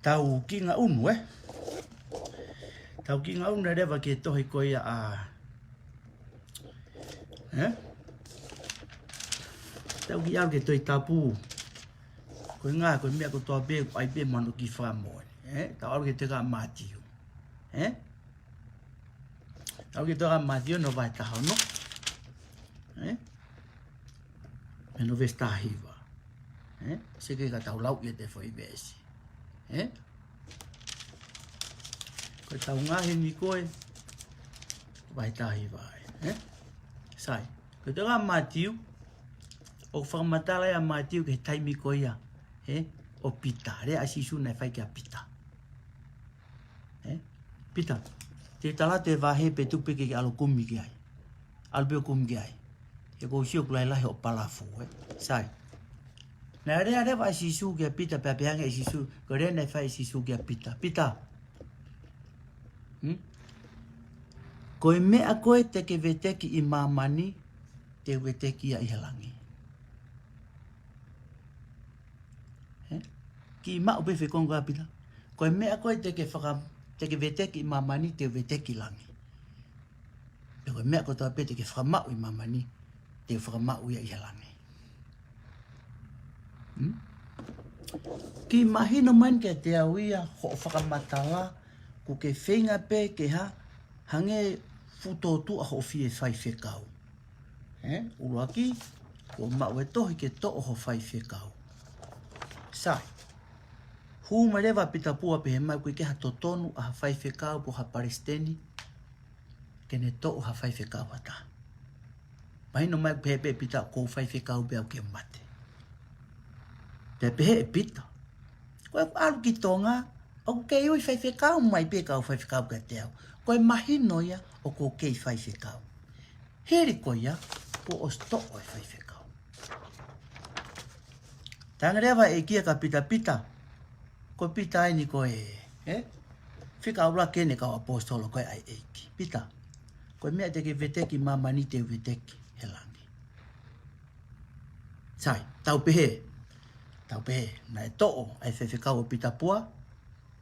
Tau kiʻi ngaʻunu, ē? Tau kiʻi ngaʻunu leva ki he tohi ko ia ʻa, ē? Tau kiʻi ʻalu ki he Tohi Tapu. Ko e ngaahi, ko e meʻa kotoa pē, ʻoku ʻi ai pē mo hono kiʻi fakamoʻoni, ē? Tau ʻalu ki he tohi ʻa Mātiu, ē? Tau kiʻi tohi ʻa Mātiu hono vahe taha ono, ē? Mei hono veesi taha hiva, ē? Sio ki he ka tau lau ia ʻa e foʻi veesi, ē? Ko e tau ngaohi eni ko e vahe taha hiva, ē? Sai. Ko e tohi ʻa Mātiu, ʻoku fakamatala ʻa Mātiu ki he taimi ko ia, ē? ʻO Pita. Lea ʻa Sīsū naʻe fai kia Pita. Ē? Pita, te u tala atu e vahe pea tuku pē ke ke ʻalu ʻo kumi ki ai. ʻAlu pē ʻo kumi ki ai. He ʻoku ou sio ʻoku lahilahi hoʻo palafu, ē? Sai. Naʻe lea leva ʻa Sīsū kia Pita pea pehē ange ʻe Sīsū, ko e lea naʻe fai ʻe Sīsū kia Pita. Pita. Hmm? Ko e meʻa ko ē te ke veteki ʻi māmani, te u veteki ia ʻi he langi. Ē? Kiʻi maʻu pē fekonga Pita. Ko e meʻa ko ē te ke faka-, te ke veteki ʻi māmani, te u veteki ʻi langi. Pea ko e meʻa kotoa pē te ke fakamaʻu ʻi māmani, te u fakamaʻu ia ʻi he langi. Hmm? Kiʻi mahino mai kiate au ia hoʻo fakamatala, ʻoku ke feinga pē ke hā, hangē fuʻu tōtuʻa hoʻo fie faifekau. Ē, ʻuluaki, kuo maʻu e tohi ke toʻo ho faifekau. Sai. Hū mai leva Pita Pua pehē mai ʻoku ʻikai ke ha totonu ʻa ha faifekau pe ha palesiteni ke ne toʻo ha faifekau ha taha. Mahino mai pehē pē Pita ʻoku ou faifekau pē au ke mate. Pea pehē ʻe Pita, ko ʻeku ʻalu ki Tonga, ʻoku kei ui faifekau mai pē kau faifekau kiate au. Ko e mahino ia ʻoku ou kei faifekau. Hili ko ia, kuo ʻosi toʻo e faifekau. Talaange leva ʻe he ʻEiki kia Pita, Pita, ko Pita eni ko e, ē? Fika ʻuluaki eni kau ʻaposetolo ko ē ʻa e ʻEiki. Pita, ko e meʻa te ke veteki ʻi māmani te u veteki he langi. Sai, tau pehē, tau pehē, naʻe toʻo ʻa e faifekau ʻo Pita Pua,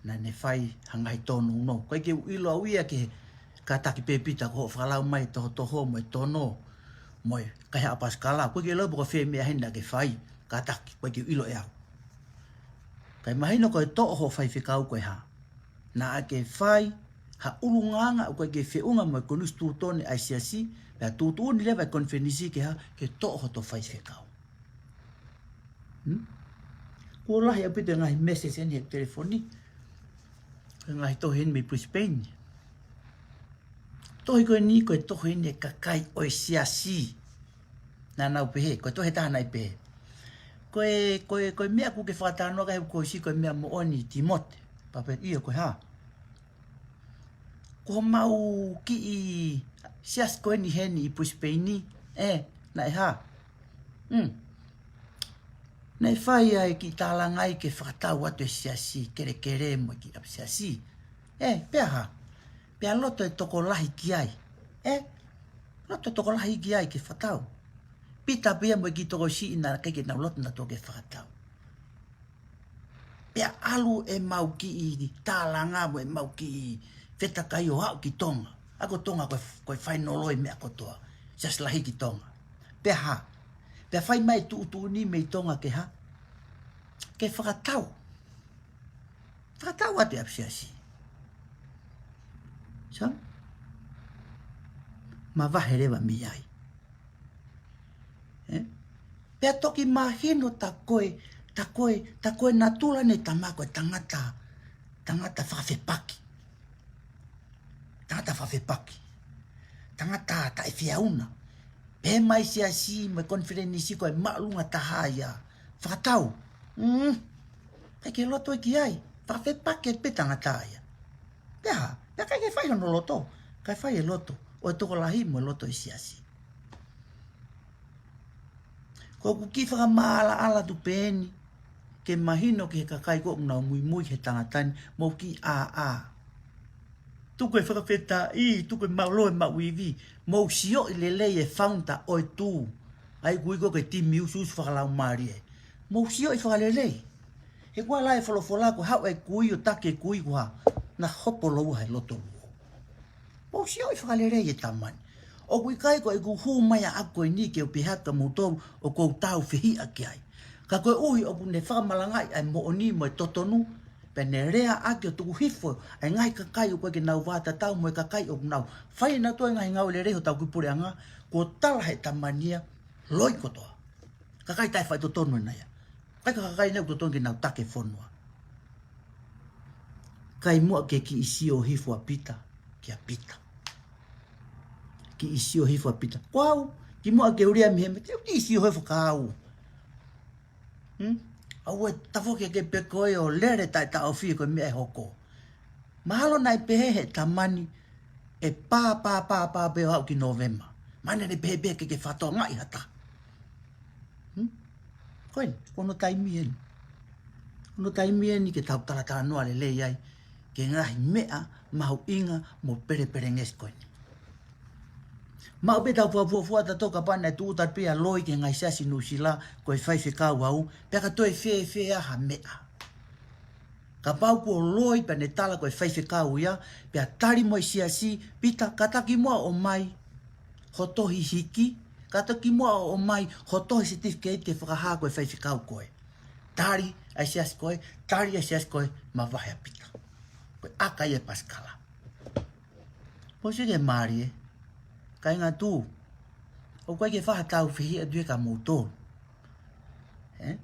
naʻa ne fai ha ngaahi tōnounou. ʻOku ʻikai ke u ʻilo au ia ki he kātaki pē Pita ko hoʻo fakalau mai e tohotoho mo e tono, mo e kaihaʻa pasikala. ʻOku ʻikai ke u ʻilo pe ko fē meʻa heni naʻa ke fai, kātaki, ʻoku ʻikai ke u ʻilo ʻe au. Kae mahino ko e toʻo ho faifekau ko e hā. Naʻa ke fai ha ʻulungaanga ʻoku ʻikai ke feʻunga mo e konisitūtone ʻa e siasi, pea tuʻutuʻuni leva e konifelenisi ke hā, ke toʻo hoto faifekau. Hmm? Kuo lahi ʻaupito e ngaahi message eni he telefoni. Ko e ngaahi tohi eni mei Brisbane. Tohi ko eni, ko e tohi eni e kakai ʻo e siasi. Naʻa nau pehē, ko e tohi ʻe taha naʻe pehē, ko e, ko e, ko e meʻa ʻoku ke fakatalanoa ki ai he kuo ʻosi ko e meʻa moʻoni Timote. Pea pehē ʻe ia ko e hā. Ko homau kiʻi siasi ko eni heni ʻi Brisbane, ē, naʻe hā. Hmm. Naʻe fai ai e kiʻi tālangaʻi ke fakatau atu e siasi, kelekele mo e kiʻi ʻapisiasi. Ē, pea hā. Pea loto e tokolahi ki ai. Ē, loto e tokolahi ki ai ke fakatau. Pita pea mo e kiʻi tokosiʻi naʻe ʻikai ke nau loto nautolu ke fakatau. Pea ʻalu ʻemau kiʻi tālanga mo ʻemau kiʻi fetakai ʻo aʻu ki Tonga. ʻA ia ko Tonga ko e, ko e fainolo e meʻa kotoa. Siasi lahi ki Tonga. Pea hā. Pea fai mai e tuʻutuʻuni mei Tonga ke hā. Ke fakatau. Fakatau atu e ʻapisiasi. Sai. Mavahe leva mei ai. Ē? Pea toki mahino ta ko e, ta ko e, ta ko e natula eni e tama ko e tangata, tangata fakafepaki. Tangata fakafepaki. Tangata taʻefiauna. Pehē mai siasi mo e konifelenisi ko e māʻolunga taha ia. Fakatau. Mm. ʻIkai ke loto ia ki ai. Fakafepaki pē tangata ia. Pea hā, pea ʻikai ke fai hono loto. ʻIkai fai e loto ʻo e tokolahi mo e loto e siasi. Ko ʻeku kiʻi fakamaʻalaʻala atu pē eni, ke mahino ki he kakai ko ē ʻoku nau muimui he tangata ni, mou kiʻi ʻāʻā. Tuku e fakafetaʻi, tuku e mālō e maʻu ivi, mou sioʻi lelei e founder ʻo e tū. ʻA ia ʻoku ui ko ē ko e timi usuusu fakalaumālie. Mou sioʻi fakalelei. He kuo ʻai e folofola ko e haʻu e kui ʻo taki e kui ko e hā? Na hopo lōua he loto luo. Mou sio ʻi he fakalelei e tamani. ʻOku ʻikai ko ʻeku hū mai ʻaʻaku ko eni ke u pehē atu kia moutolu ʻoku ou tāufehiʻa ki ai. Ka koeʻuhi ʻoku ne fakamalangaʻi ʻa e moʻoni mo e totonu, pea ne lea ʻaki ʻo tuku hifo ʻa e ngaahi kakai ʻoku ʻikai ke nau vātatau mo e kakai ʻoku nau fai ʻenautolu e ngaahi ngāue lelei hotau kiʻi puleʻanga, kuo tala he tamani ia, loi kotoa. Kakai taʻefaitotonu ena ia. ʻIkai ko e kakai ena ʻoku totonu ke nau taki e fonua. Kae muʻa ke kiʻi sio hifo ʻa Pita kia Pita. Kiʻi sio hifo ʻa Pita. Ko au, kiʻi muʻa ke u lea mei hē, te u kiʻi sio hifo kia au. Hmm? ʻOua ʻe tafoki ke pē koe ʻo lele taʻetaʻofi ko e meʻa ʻe hoko. Mahalo naʻe pehē he tamani ʻe pā, pā, pā, pā pē ʻo aʻu ki Nōvema. Mahalo naʻe pehē pē ke ke fakatokangaʻi ha taha. Hmm? Ko eni, ko hono taimi eni. Ko hono taimi eni ke tau talatalanoa lelei ai ki he ngaahi meʻa mahuʻinga mo pelepelengesi ko eni. Maʻu pē ʻetau fakafuofua tautolu kapau naʻe tūʻuta pē ʻa Loi ki he ngaahi siasi Nuʻusila ko e faifekau au, pea ka toe fēfē ha meʻa. Kapau kuo loi pea ne tala ko e faifekau ia, pea tali mo e siasi, Pita, kātaki muʻa ʻo ʻomai ho tohi hiki, kātaki muʻa ʻo ʻomai ho tohi certificate ke fakahā ko e faifekau koe. Tali ʻa e siasi ko ē, tali ʻa e siasi ko ē, mavahe ʻa Pita. Ko e ʻaka ia e pasikala. Mou sio ki he mālie, kāinga tū, ʻoku ʻikai ke fai ha tāufehiʻa atu ia kia moutolu. Ē?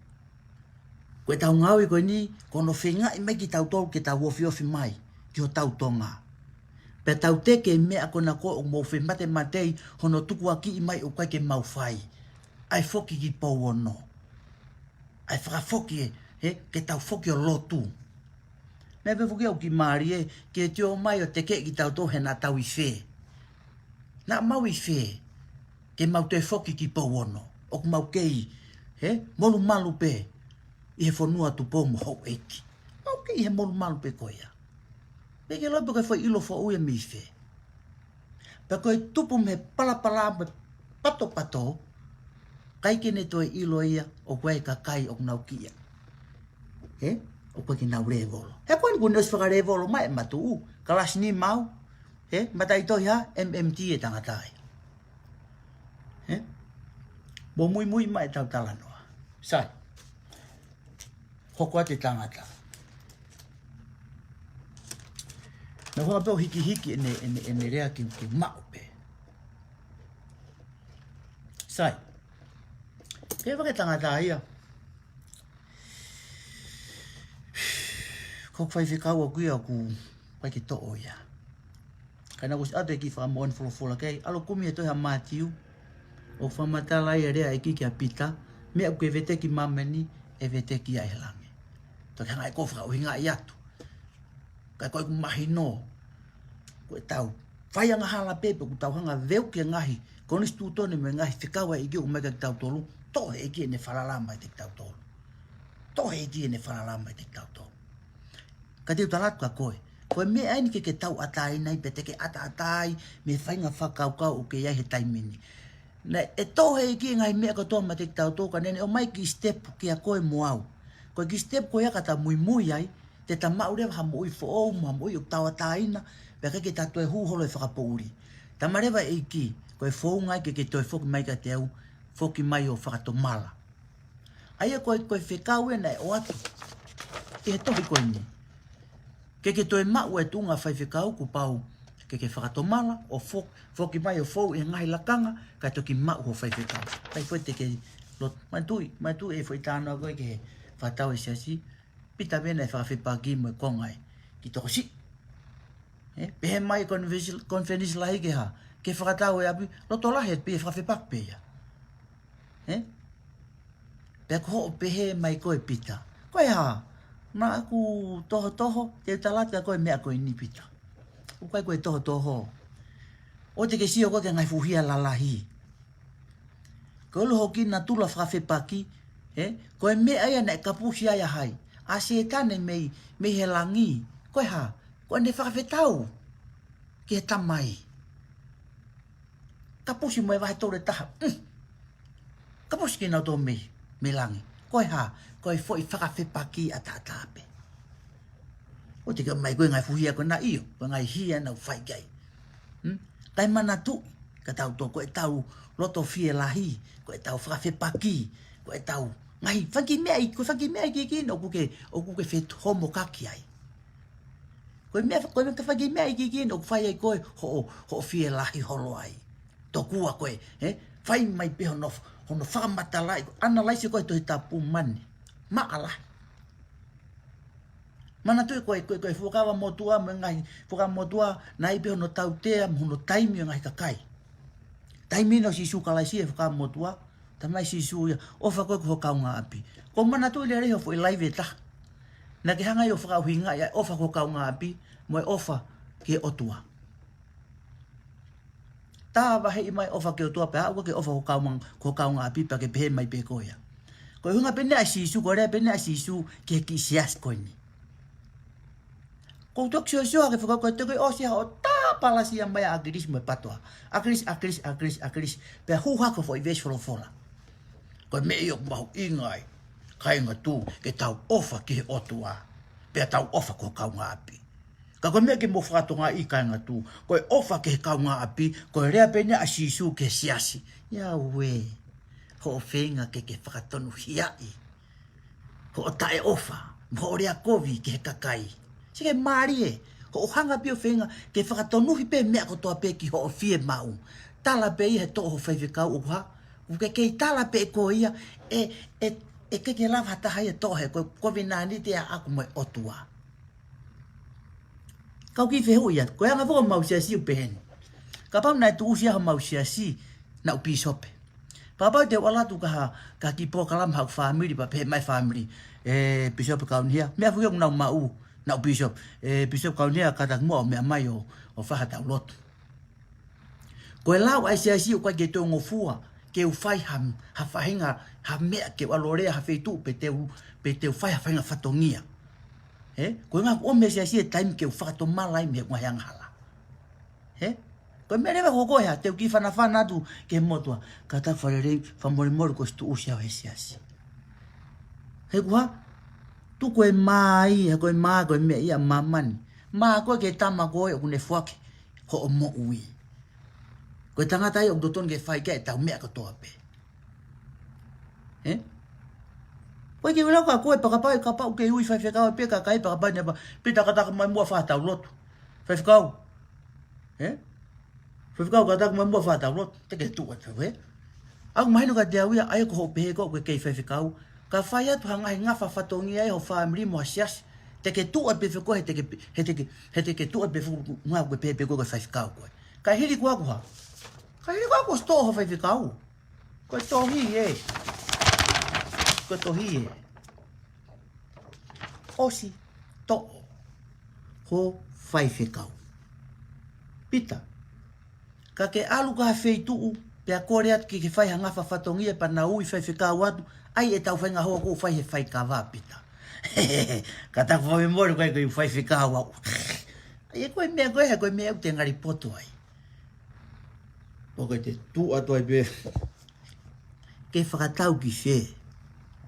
Ko ʻetau ngāue ko eni, ko hono feingaʻi mai kitautolu ke tau ofiofi mai ki hotau Tonga. Pea tau teke e meʻa ko ena ko ē ʻoku mou fematemateʻi hono tukuakiʻi mai ʻoku ʻikai ke mau fai. ʻA e foki ki Pouono. ʻA e fakafoki ē, he, ke tau foki ʻo lotu. Meʻa pē foki ʻoku kiʻi mālie, ke te ō mai ʻo tekeʻi kitautolu he naʻa tau ʻi fē. Naʻa mau ʻi fē, ke mau toe foki ki Pouono. ʻOku mau kei, he, molumalu pē ʻi he fonua Tupou mo houʻeiki. Mau kei ʻi he molumalu pē ko ia. Pea ke loi pē ko e foʻi ʻilo foʻou ia mei fē. Pea ko e tupu mei he palapala mo e patopato, ʻikai ke ne toe ʻilo ia ʻoku ʻi ai e kakai ʻoku nau kiʻi. He? ʻOku ʻikai ke nau lēvolo. He ko eni kuo ne ʻosi fakalēvolo mai e matuʻu, kalasi nima au. He? Mataʻitohi ha M M T e tangata ia. He? Mou muimui mai ʻetau talanoa. Sai. Hoko atu e tangata. Naʻa ku hanga pē ʻo hikihiki ʻene, ʻene, ʻene lea ke, ke maʻu pē. Sai. Pea faka tangata ia. Ko e faifekau ʻaʻaku ia ʻoku ʻikai ke toʻo ia. Ka naʻa ku ʻosi ʻoatu e kiʻi fakamoʻoni folofola ki ai, ʻalu ʻo kumi he tohi ʻa Mātiu, ʻoku fakamatala ai e lea ʻa e ʻEiki kia Pita, meʻa ʻoku ke veteki ʻi māmani, ʻe veteki ia ʻi he langi. Toki hanga ʻe koe ʻo fakaʻuhingaʻi atu. Ka ko ʻeku mahino, ko ʻetau faiangahala pē pe ʻoku tau hanga ʻo veuki e ngaahi konisitūtone mo e ngaahi fekau ʻa e ʻEiki ʻoku ʻomai kia kitautolu, toʻo he ʻEiki ʻene falala mai kia kitautolu. Toʻo he ʻEiki ʻene falala mai kia kitautolu. Ka te u tala atu kia koe, ko e meʻa eni ke ke tauʻatāina ai pea te ke ʻataʻatā ai mei he faʻahinga fakakaukau ʻoku ke ʻi ai he taimi ni. Naʻe toʻo he ʻEiki e ngaahi meʻa kotoa meiate kitautolu ka naʻa ne ʻomai e kiʻi step kia koe mo au. Ko e kiʻi step ko ia ka ta muimui ai, te ta maʻu leva ha moʻui foʻou mo ha moʻui ʻoku tauʻatāina, pea ʻikai ke ta toe hū holo he fakapoʻuli. Tala mai leva e ʻEiki, ko e founga ia ke ke toe foki mai kiate au, foki mai ʻo fakatomala. ʻA ia ko e, ko e fekau ē naʻe ʻoatu ʻi he tohi ko eni. Ke ke toe maʻu e tuʻunga faifekau kuo pau ke ke fakatomala ʻo fo-, foki mai ʻo fou ʻi he ngaahi lakanga kae toki maʻu hoʻo faifekau. Kae foʻi te ke lot-, manatuʻi, manatuʻi e foʻi talanoa ko ē ki he fakatau e siasi, Pita pē naʻe fakafepaki mo e konga ē ki tokosiʻi. Ē, pehē mai e konifelenisi, konifelenisi lahi ke hā, ke fakatau e ʻapi, loto lahi atu pē ia, fakafepaki pē ia. Ē? Pea ko hoʻo pehē mai koe Pita, ko e hā? Naʻa ku tohotoho, te u tala atu kia koe e meʻa ko eni Pita. ʻOku ʻikai ko e tohotoho. ʻOua te ke sio koe ki he ngaahi fuʻu hia lalahi. Ko e ʻuluaki natula fakafepaki, ē? Ko e meʻa ia naʻe kapusi ai ʻa hai? ʻA Sētane mei, mei he langi. Ko e hā? Ko ʻene fakafetau ki he Tamai. Kapusi mo e vahe tolu e taha. Mm. Kapusi kinautolu mei, mei langi. Ko e hā? Ko e foʻi fakafepaki ʻataʻatā pē. ʻOua te ke ʻomai ko e ngaahi fuʻu hia ko ena ʻio, ko e ngaahi hia naʻa ku fai ki ai. Hmm? Kae manatuʻi, ka tau tō, ko ʻetau loto fielahi, ko ʻetau fakafepaki, ko ʻetau ngaahi fanga kiʻi meʻa ʻi-, ko e fanga kiʻi meʻa iiki ʻoku ke, ʻoku ke fetuhomokaki ai. Ko e meʻa, ko e meʻa ka fanga kiʻi meʻa iiki ʻoku fai ai ko e hoʻo, hoʻo fielahi holo ai. Tokua ko e, ē? Fai mai pē hono, hono fakamatalaʻi, analyze ko e Tohi Tapu mani. Maʻalahi. Manatuʻi ko e, ko e, ko e Fuakava Motuʻa, mo e ngaahi Fuakava Motuʻa, naʻe ʻi ai pē hono tautea, mo hono taimi ʻo e ngaahi kakai. Taimi naʻe ʻi ai Sīsū Kalaisi he Fuakava Motuʻa, talamai ʻe Sīsū ia, ʻofa koe ki ho kaungāʻapi. ʻOku ou manatuʻi lelei hoʻo foʻi live ʻe taha. Naʻa ke hanga ʻo fakaʻuhingaʻi ʻa e ʻofa ki ho kaungāʻapi, mo e ʻofa ki he ʻOtua. Tā vaheʻi mai ʻofa ki he ʻOtua pea aʻu ki he ʻofa ki ho kaungā-, ki ho kaungāʻapi pea ke pehē mai pē ko ia. Ko e ʻuhinga pē eni ʻa Sīsū, ko e lea pē eni ʻa Sīsū ki he kiʻi siasi ko eni. ʻOku ou toki siosio hake fakaʻuhinga ko e toki ʻosi ha ʻo tāpalasia mai ʻa ʻAkilisi mo e PATOA. ʻAkilisi, ʻAkilisi, ʻAkilisi, ʻAkilisi. Pea hū hake foʻi veesi folofola. Ko e meʻa ia ʻoku mahuʻinga ai, kāinga tū, ke tau ʻofa ki he ʻOtua. Pea tau ʻofa ki ho kaungāʻapi. Ka ko e meʻa ke mou fakatokangaʻi kāinga tū, ko e ʻofa ki he kaungāʻapi, ko e lea pē eni ʻa Sīsū ki he siasi. ʻIa ue, hoʻo feinga ke ke fakatonuhiaʻi hoʻo taʻeʻofa, mo hoʻo lea kovi ki he kakai. Sio ki he mālie, hoʻo hanga pē ʻo feinga ke fakatonuhi pē meʻa kotoa pē ki hoʻo fiemaʻu. Tala pē ia he toʻo ho faifekau ʻoku hā, ʻoku ke kei tala pē ko ia, ʻe, ʻe, ʻe ʻikai ke lava ha taha ia toʻo he ko e kovinānite ʻaʻaku mo e ʻOtua. Kau kiʻi fehuʻi atu, ko e anga foki homau siasi ʻoku pehē ni. Kapau naʻe tuʻusi ʻa homau siasi, naʻa ku pīsope. Kapau te u ʻalu atu ki ha, ki ha kiʻi polokalama haʻaku fāmili, pea pehē mai fāmili, ʻe Pīsope Kaunihia, meʻa foki ʻoku nau maʻu, naʻa ku pīsope, ʻe Pīsope Kaunihia kātaki muʻa ʻo meʻa mai ʻo, ʻo fai haʻatau lotu. Ko e lau ʻa e siasi ʻoku ʻikai ke toe ngofua ke u fai ha, ha faʻahinga, ha meʻa ke u ʻalu ʻo lea ha feituʻu pe te u, pe te u fai ha faʻahinga fatongia. Ē? Ko e ʻuhinga ʻoku ʻomi ʻe he siasi e taimi ke u fakatomala ai mei he ngaahi angahala. Ē? Ko e meʻa leva ko ē ko e hā, te u kiʻi fanafana atu ki he motuʻa. Kātaki fakalelei, fakamolemole kuo ʻosi tuʻusi au he siasi. He ko e hā, tuku e mā ia, ko e mā ko e meʻa ia ʻa māmani. Mā koe ki he tama ko ē ʻoku ne foaki hoʻo moʻui. Ko e tangata ia ʻoku totonu ke fai ki ai ʻetau meʻa kotoa pē. Ē? Ko e ke ʻilo ka ko e pea kapau, kapau ke ui faifekau pē kakai pea kapau naʻe pehē, Pita kātaki mai muʻa fai haʻatau lotu. Faifekau. Ē? Faifekau kātaki mai muʻa fai haʻatau lotu. Te ke tuʻu atu, ē? ʻOku mahino kiate au ia, ʻa ia ko hoʻo pehē ko ē ʻoku ke kei faifekau. Ka fai atu ha ngaahi ngafa fatongia ʻi ho fāmili mo ha siasi. Te ke tuʻu atu pē fē koe, he te ke, he te ke, he te ke tuʻu atu pē fē koe, ngā koe pē pē koe ko e faifekau koe. Ka hili koe ʻoku hā. Ka hili koe ʻoku ʻosi toʻo ho faifekau. Ko e tohi ē. Ko e tohi ē. ʻOsi toʻo ho faifekau. Pita. Ka ke ʻalu ki ha feituʻu, pea kole atu ke ke fai ha ngafa fatongia pea nau ui faifekau atu, ʻai ʻetau faʻahinga hoa ʻoku fai he faikava Pita. Kātaki fakamolemole ko e ko e faifekau au. ʻAi ē ko e meʻa ko e hā ko e meʻa ʻoku te ngali poto ai. ʻOku te tuʻu atu ai pē. Ke fakatau ki fē.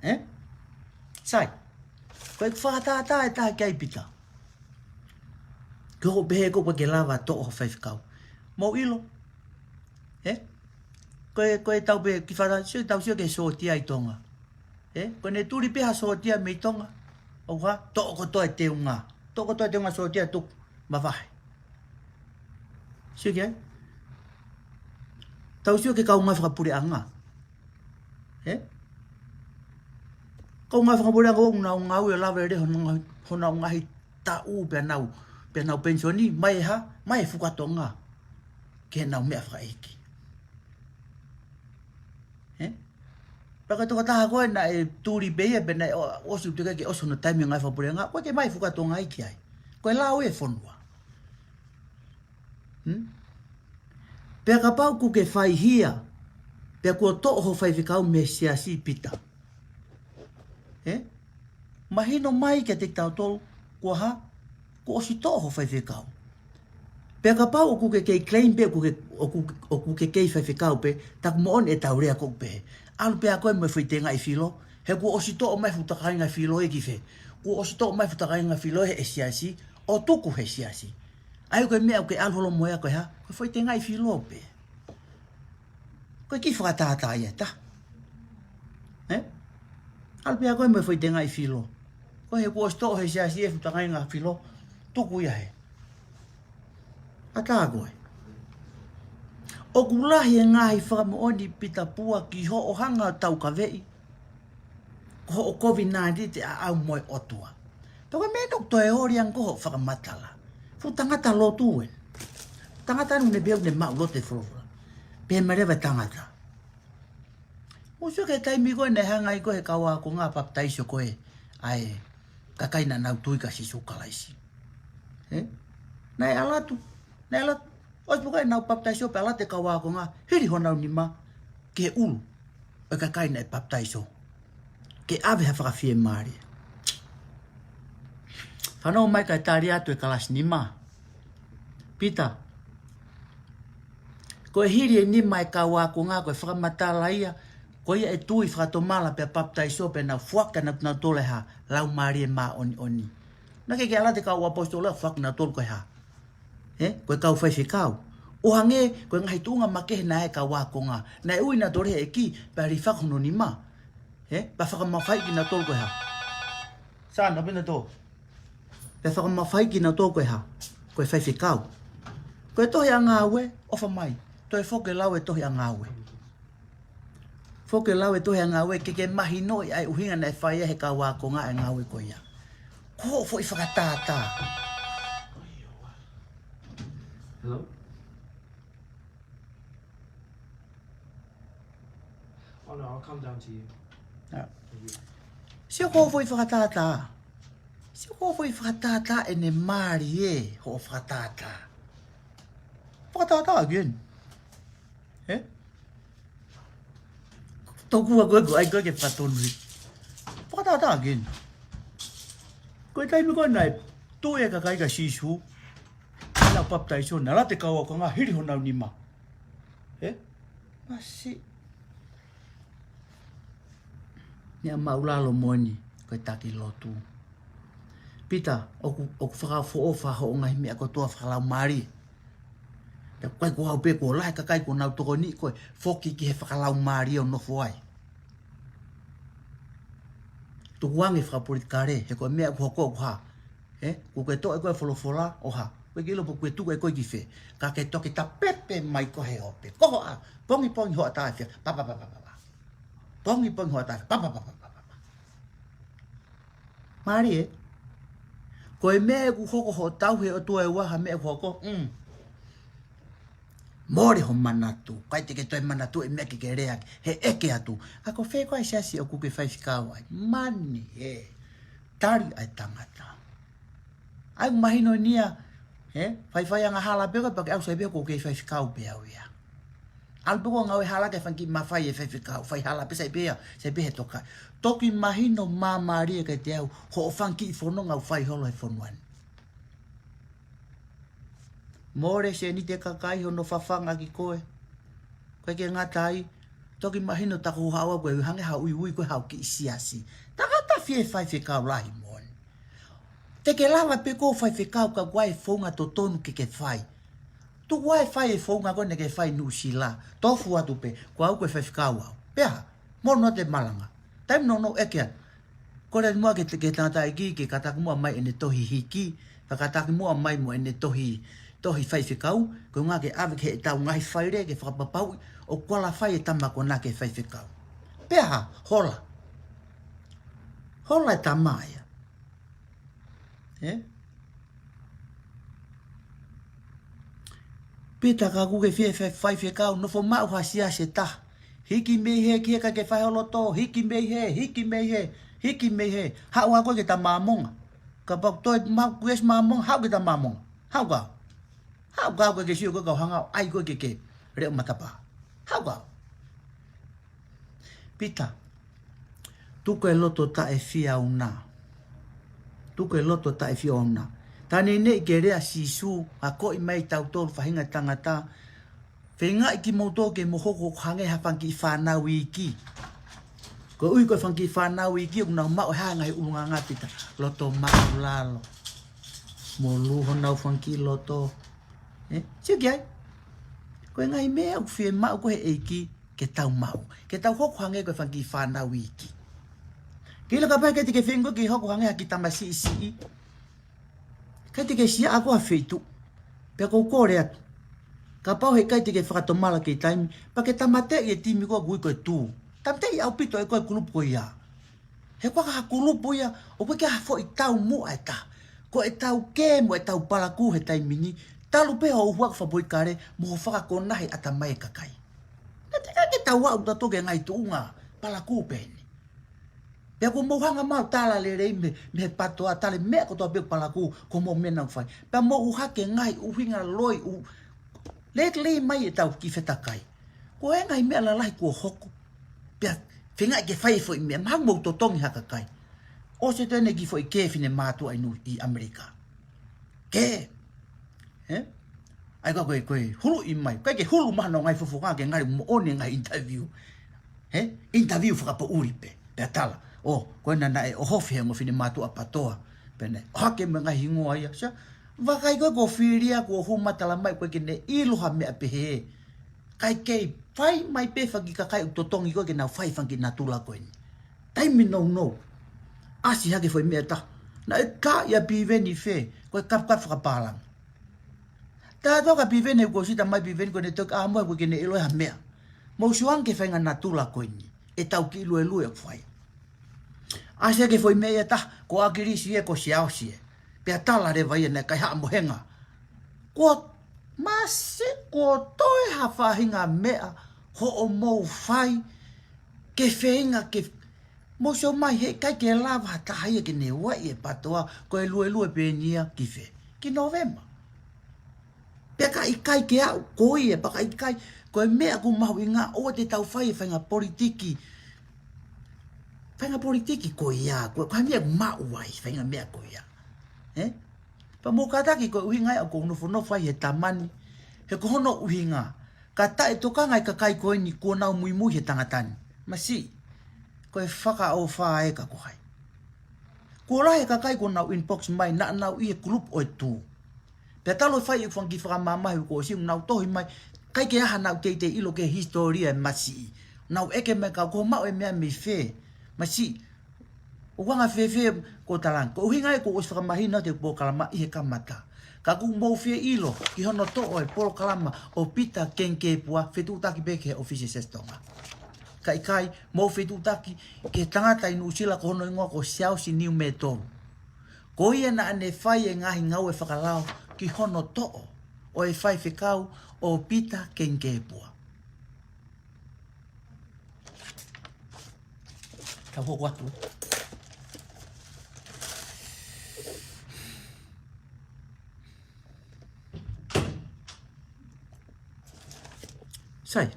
Ē? Sai. Ko e fakatātā ʻe taha ki ai Pita. Ke hoʻo pehē ko ē ʻoku ke lava toʻo ho faifekau. Mou ʻilo. Ē? Ko e, ko e tau pē kiʻi fakatātā, sio, tau sio ki he sōtia ʻi Tonga. Ē? Ko ʻene tuli pē ha sōtia mei Tonga. ʻOku hā, toʻo kotoa e teunga. Toʻo kotoa e teunga sōtia tuku. Mavahe. Sio ki ai. Tau sio ki he kau ngāue fakapuleʻanga. Ē? Kau ngāue fakapuleʻanga ʻoku nau ngāue ʻo lava lelei honau ngaahi, honau ngaahi taʻu pea nau, pea nau penisoni, mai e hā, mai e Fukatonga. Ke nau meʻa fakaʻeiki. Ē? Pea ko e tokotaha ko ē naʻe tuli pē ia, pea naʻe ʻo-, ʻosi ʻutu ke, ke ʻosi hono taimi ngāue fakapuleʻanga, ʻoku ʻikai ke mai Fukatonga ai ki ai. Ko e lao ē fonua. Hmm? Pea kapau ʻoku ke fai hia, pea kuo toʻo ho faifekau mei he siasi Pita. Ē? Mahino mai kiate kitautolu, kuo hā, kuo ʻosi toʻo ho faifekau. Pea kapau ʻoku ke kei claim pē, ʻoku ke, ʻoku, ʻoku ke kei faifekau pē, taku moʻoni ʻetau lea ko ē pē. ʻAlu pē ʻa koe mo e foʻi tengaʻi filo, He kuo ʻosi toʻo mai fuʻu kāinga filo ē ki fē? Kuo ʻosi toʻo mai fuʻu kāinga filo ē he siasi, ʻo tuku he siasi. ʻA ia ko e meʻa ʻoku ke ʻalu holo mo ia ko e hā? Ko e foʻi tengaʻi filo pē. Ko e kiʻi fakatātā ia ʻe taha. Ē? ʻAlu pē ā koe mo e foʻi tengaʻi filo. Ko e he kuo ʻosi toʻo he siasi e fuʻu kāinga filo, tuku ia hē. ʻAtā koe. ʻOku lahi e ngaahi fakamoʻoni Pita Pua ki hoʻo hanga ʻo taukaveʻi ko hoʻo kovinānite ʻaʻau mo e ʻOtua. Pea ko e meʻa ʻoku toe ʻoli ange ko hoʻo fakamatala. Fuʻu tangata lotu ē. Tangata ʻoku ne pehē ʻoku ne maʻu lotu e folofola. Pehē mai leva e tangata. Mou sio ki he taimi ko ē naʻe hanga ai ko ē he kau ākonga ʻo papitaiso ko ē ʻa e kakai naʻa nau tui kia Sīsū Kalaisi. Ē? Naʻe ʻalu atu, naʻe ʻalu atu. ʻOsi pē ko ē ʻenau papitaiso pea ʻalu atu e kau ākonga, hili honau nima ki he ʻulu ʻo e kakai naʻe papitaiso, ke ʻave ha fakafiemālie. Fanongo mai kae tali atu e kalasi nima. Pita, ko e hili e nima e kau ākonga, ko e fakamatala ia, ko ia ʻe tui fakatomala pea papitaiso pea nau foaki ʻa kinautolu e hā? Laumālie Māʻoniʻoni. Naʻe ʻikai ke ʻalu atu e kau ʻaposetolo ʻo foaki kinautolu ko e hā? Ē? Ko e kau faifekau. ʻO hangē ko e ngaahi tuʻunga makehe naʻe ʻi ai e kau ākonga. Naʻe ui kinautolu ʻe he ʻEiki, pea lī fakahono nima. Ē? Pea fakamafaiʻi kinautolu ko e hā? Sana, pina to. Pea fakamafaiʻi kinautolu ko e hā? Ko e faifekau. Ko e tohi ʻa Ngāue, ʻofa mai. Toe foki lau e tohi ʻa Ngāue. Foki lau e tohi ʻa Ngāue ke ke mahinoʻi ʻa e ʻuhinga naʻe fai ai ʻe he kau ākonga e ngāue ko ia. Ko hoʻo foʻi fakatātā. Hello? Oh no, I'll come down to you. Ah. Sio ko hoʻo foʻi fakatātā. Sio ko hoʻo foʻi fakatātā ʻene mālie hoʻo fakatātā. Fakatātā again. Ē? Tokua ko ē ko ai ko ē ke fatonu. Fakatātā again. Ko e taimi ko ē naʻe tui e kakai kia Sīsū, naʻa nau papitaiso, naʻe ʻalu atu e kau ākonga hili honau nima. Ē? Masiʻi. Meʻa māʻulalo moʻoni, ko e taki lotu. Pita, ʻoku, ʻoku fakaʻofoʻofa hoʻo ngaahi meʻa kotoa fakalaumālie. Pea ko au pē kuo lahi e kakai kuo nau tokoniʻi koe, foki ki he fakalaumālie ʻo nofo ai. Tukuange fakapolitikale, he ko e meʻa ʻoku hoko ʻoku hā? Ē? Kuo ke toʻo ʻe koe e folofola ʻo hā? Kuo ke ʻilo pe kuo ke tuku ʻe koe ki fē? Ka ke toki tapepe mai koe he ope. Ko hoʻo ʻā, pongipongi hoʻatā ʻe fiha. Pa, pa, pa, pa, pa, pa. Pongipongi hoʻatā ʻe fiha. Pa, pa, pa, pa, pa, pa, pa. Mālie ē? Ko e meʻa ʻoku hoko hoʻo tauhi e ʻOtua ʻi he ʻū meʻa ʻoku hoko. Mm. Mole hoʻo manatu, ʻikai te ke toe manatuʻi e meʻa ke ke lea ki ai, he ʻeke atu. ʻA ko fē koā e siasi ʻoku ke faifekau ai? Mani ē. Tali ʻa e tangata. ʻA ia ʻoku mahino eni ia, ē? Faifai angahala pē koe pea ke ʻalu sai pē ʻoku ke faifekau pē au ia. ʻAlu pē koe ʻo ngāue hala ke fanga kiʻi mafai e faifekau, fai hala pē sai pē ia, sai pē he toka. Toki mahino māmālie kiate au, hoʻo fanga kiʻi fononga ʻoku fai holo he fonua ni. Mole sēniti e kakai hono fafanga ki koe. ʻIkai ke ngata ai, toki mahino taku haʻu au ko e hangē ha uiui ko e haʻu ki he siasi. Tangata fie faifekau lahi moʻoni. Te ke lava pē koe ʻo faifekau ka ʻoku ʻi ai e founga totonu ke ke fai. Tuku ā e fai e founga ko ē naʻa ke fai Nuʻusila. Tofu atu pē, ko au ko e faifekau au. Pea, mo no te malanga. Taimi nounou ʻeke atu. Kole muʻa ki he, ki he tangataʻeiki, ke kātaki muʻa mai ʻene tohi hiki, ka kātaki muʻa mai mo ʻene tohi, tohi faifekau, ko e ʻuhinga ke ʻave ki heʻetau ngaahi faile, ke fakapapauʻi ʻoku qualify e tama ko ena ke faifekau. Pea hā, hola. Hola e tama ia. Ē? Pita ka ʻoku ke fie fai, faifekau, nofo maʻu ha siasi ʻe taha. Hiki mei hē ki he kakai ke fai holo tō, hiki mei hē, hiki mei hē, hiki mei hē. Haʻu ā koe ki he ta Māmonga. Kapau ʻoku toe maʻu kuesi Māmonga, haʻu ki he ta Māmonga. Haʻu kau. Haʻu kau koe ke sio koe kau hanga ʻo ʻai koe ke ke leʻo matapā. Haʻu kau. Pita, tuku e loto taʻefiauna. Tuku e loto taʻefiauna. Tā neʻineʻi ke lea Sīsū, akoʻi mai tautolu faʻahinga tangata, feingaʻi kimoutolu ke mou hoko ʻo hangē ha fanga kiʻi fānau iiki. Koeʻuhi ko e fanga kiʻi fānau iiki ʻoku nau maʻu e hā e ngaahi ʻulungaanga, Pita? Loto māʻulalo. Molū honau fanga kiʻi loto. Ē? Sio ki ai. Ko e ngaahi meʻa ʻoku fiemaʻu ko ē ʻe he ʻEiki ke tau maʻu. Ke tau hoko hangē ko e fanga kiʻi fānau iiki. Ke ʻilo kapau ʻe ʻikai te ke feinga ke hoko hangē ha kiʻi tamasiʻi siʻi. ʻIkai te ke siʻaki ha feituʻu. Pea ʻoku ou kole atu, kapau he ʻikai te ke fakatomala ki he taimi, pea ke tāmateʻi e timi ko ē ʻoku ui ko e Tū. Tāmateʻi ʻaupito ʻe koe e kulupu ko ia. He ko e hā ha kulupu ia, ʻoku ʻikai ke ʻi ai ha foʻi taumuʻa ʻe taha. Ko ʻetau kē mo ʻetau palakū he taimi ni, talu pē hoʻo ʻuhuʻaki fakapoʻuli kale mo hoʻo fakakonahi ʻatamai e kakai. Naʻe teʻeki ke tau aʻu tautolu ki he ngaahi tuʻunga palakū pehē ni. Pea kuo mou hanga mai ʻo tala lelei mei, mei he PTOA, tala e meʻa kotoa pē palakū, ko hoʻomou meʻa naʻa mou fai. Pea mou ʻuhake ngaahi ʻuhinga loi ʻu, lelei mai ʻetau kiʻi fetakai. Ko e ngaahi meʻa lalahi kuo hoko. Pea feinga ke fai e foʻi meʻa, mahalo mou totongi ha kakai. ʻOsi ʻeni e kiʻi foʻi kē finemātuʻa ʻi Nu-, ʻi ʻAmelika. Kē. Ē? ʻAi ka ko e, ko e huluʻi mai. ʻIkai ke hulu mai hono ngaahi fofonga ke ngali moʻoni e ngaahi interview. Ē? Interview fakapoʻuli pē. Pea tala. ʻO, ko ena naʻe ʻohofi he ongo finemātuʻa PTOA. Pea naʻe ʻohake mo e ngaahi hingoa ia. Sio, vakai ko ē ko Filia kuo hū mai tala mai ko ē ke ne ʻilo ha meʻa pehē. Kae kei fai mai pē fanga kiʻi kakai ʻoku totongi ko ē ke nau fai fanga kiʻi natula ko eni. Taimi nounou. ʻAsi hake foʻi meʻa ʻe taha. Naʻe ka ia Piveni fē, ko e kapukap fakapālangi. Tātā ka Piveni he kuo ʻosi tā mai Piveni ko ʻene toki ʻā mo ē ko ē ke ne ʻilo ha meʻa. Mou sio ange ki he faʻahinga natula ko eni. ʻEtau kiʻi luelue ʻoku fai. ʻAsi hake foʻi meʻa ʻe taha, ko ʻAkilisi ē, ko Siaosi ē. Pea tala leva ia naʻe kaihaʻa mohenga. Kuo masi, kuo toe ha faʻahinga meʻa hoʻomou fai ke feinga ke, mou sio mai he ʻikai ke lava ha taha ia ke ne ueʻi e PTOA, ko e luelue pē eni ia ki fē? Ki Nōvema. Pea ka ʻikai ke aʻu ko ia, pea ka ʻikai, ko e meʻa ʻoku mahuʻinga ʻoua te tau fai e faʻahinga politiki. Faʻahinga politiki ko ia, ko, ko e meʻa ʻoku maʻu ai, faʻahinga meʻa ko ia. Ē? Pea mou kātaki ko e ʻuhinga ia ʻoku ou nofonofo ai he tamani, he ko hono ʻuhinga, ka taʻetokanga e kakai ko eni kuo nau muimui he tangata ni. Masiʻi, ko e fakaʻofa ē ka ko hai. Kuo lahi e kakai kuo nau inbox mai, naʻa nau ʻi he kulupu ʻo e Tū. Pea talu e fai e fanga kiʻi fakamamahi kuo ʻosi ʻoku nau tohi mai, ʻikai ke ʻi ai haʻanau teitei ʻilo ki he hisitōlia e masiʻi. Nau ʻeke mai ka ko e maʻu e meʻa mei fē. Masiʻi, ʻoku anga fēfē, ko e talange. Ko e ʻuhinga ia kuo ʻosi fakamahino atu e polokalama ʻi he kamata. Ka ʻoku mou fie ʻilo ki hono toʻo e polokalama ʻo Pita Kengikēpua, fetuʻutaki pē ki he ʻōfisi Siasi Tonga. Ka ʻikai, mou fetuʻutaki ki he tangata ʻi Nuʻusila ko hono hingoa ko Siaosi Niumetolu. Ko ia naʻa ne fai e ngaahi ngāue fakalao ki hono toʻo ʻo e faifekau ʻo Pita Kengikēpua. Tau hoko atu. Sai.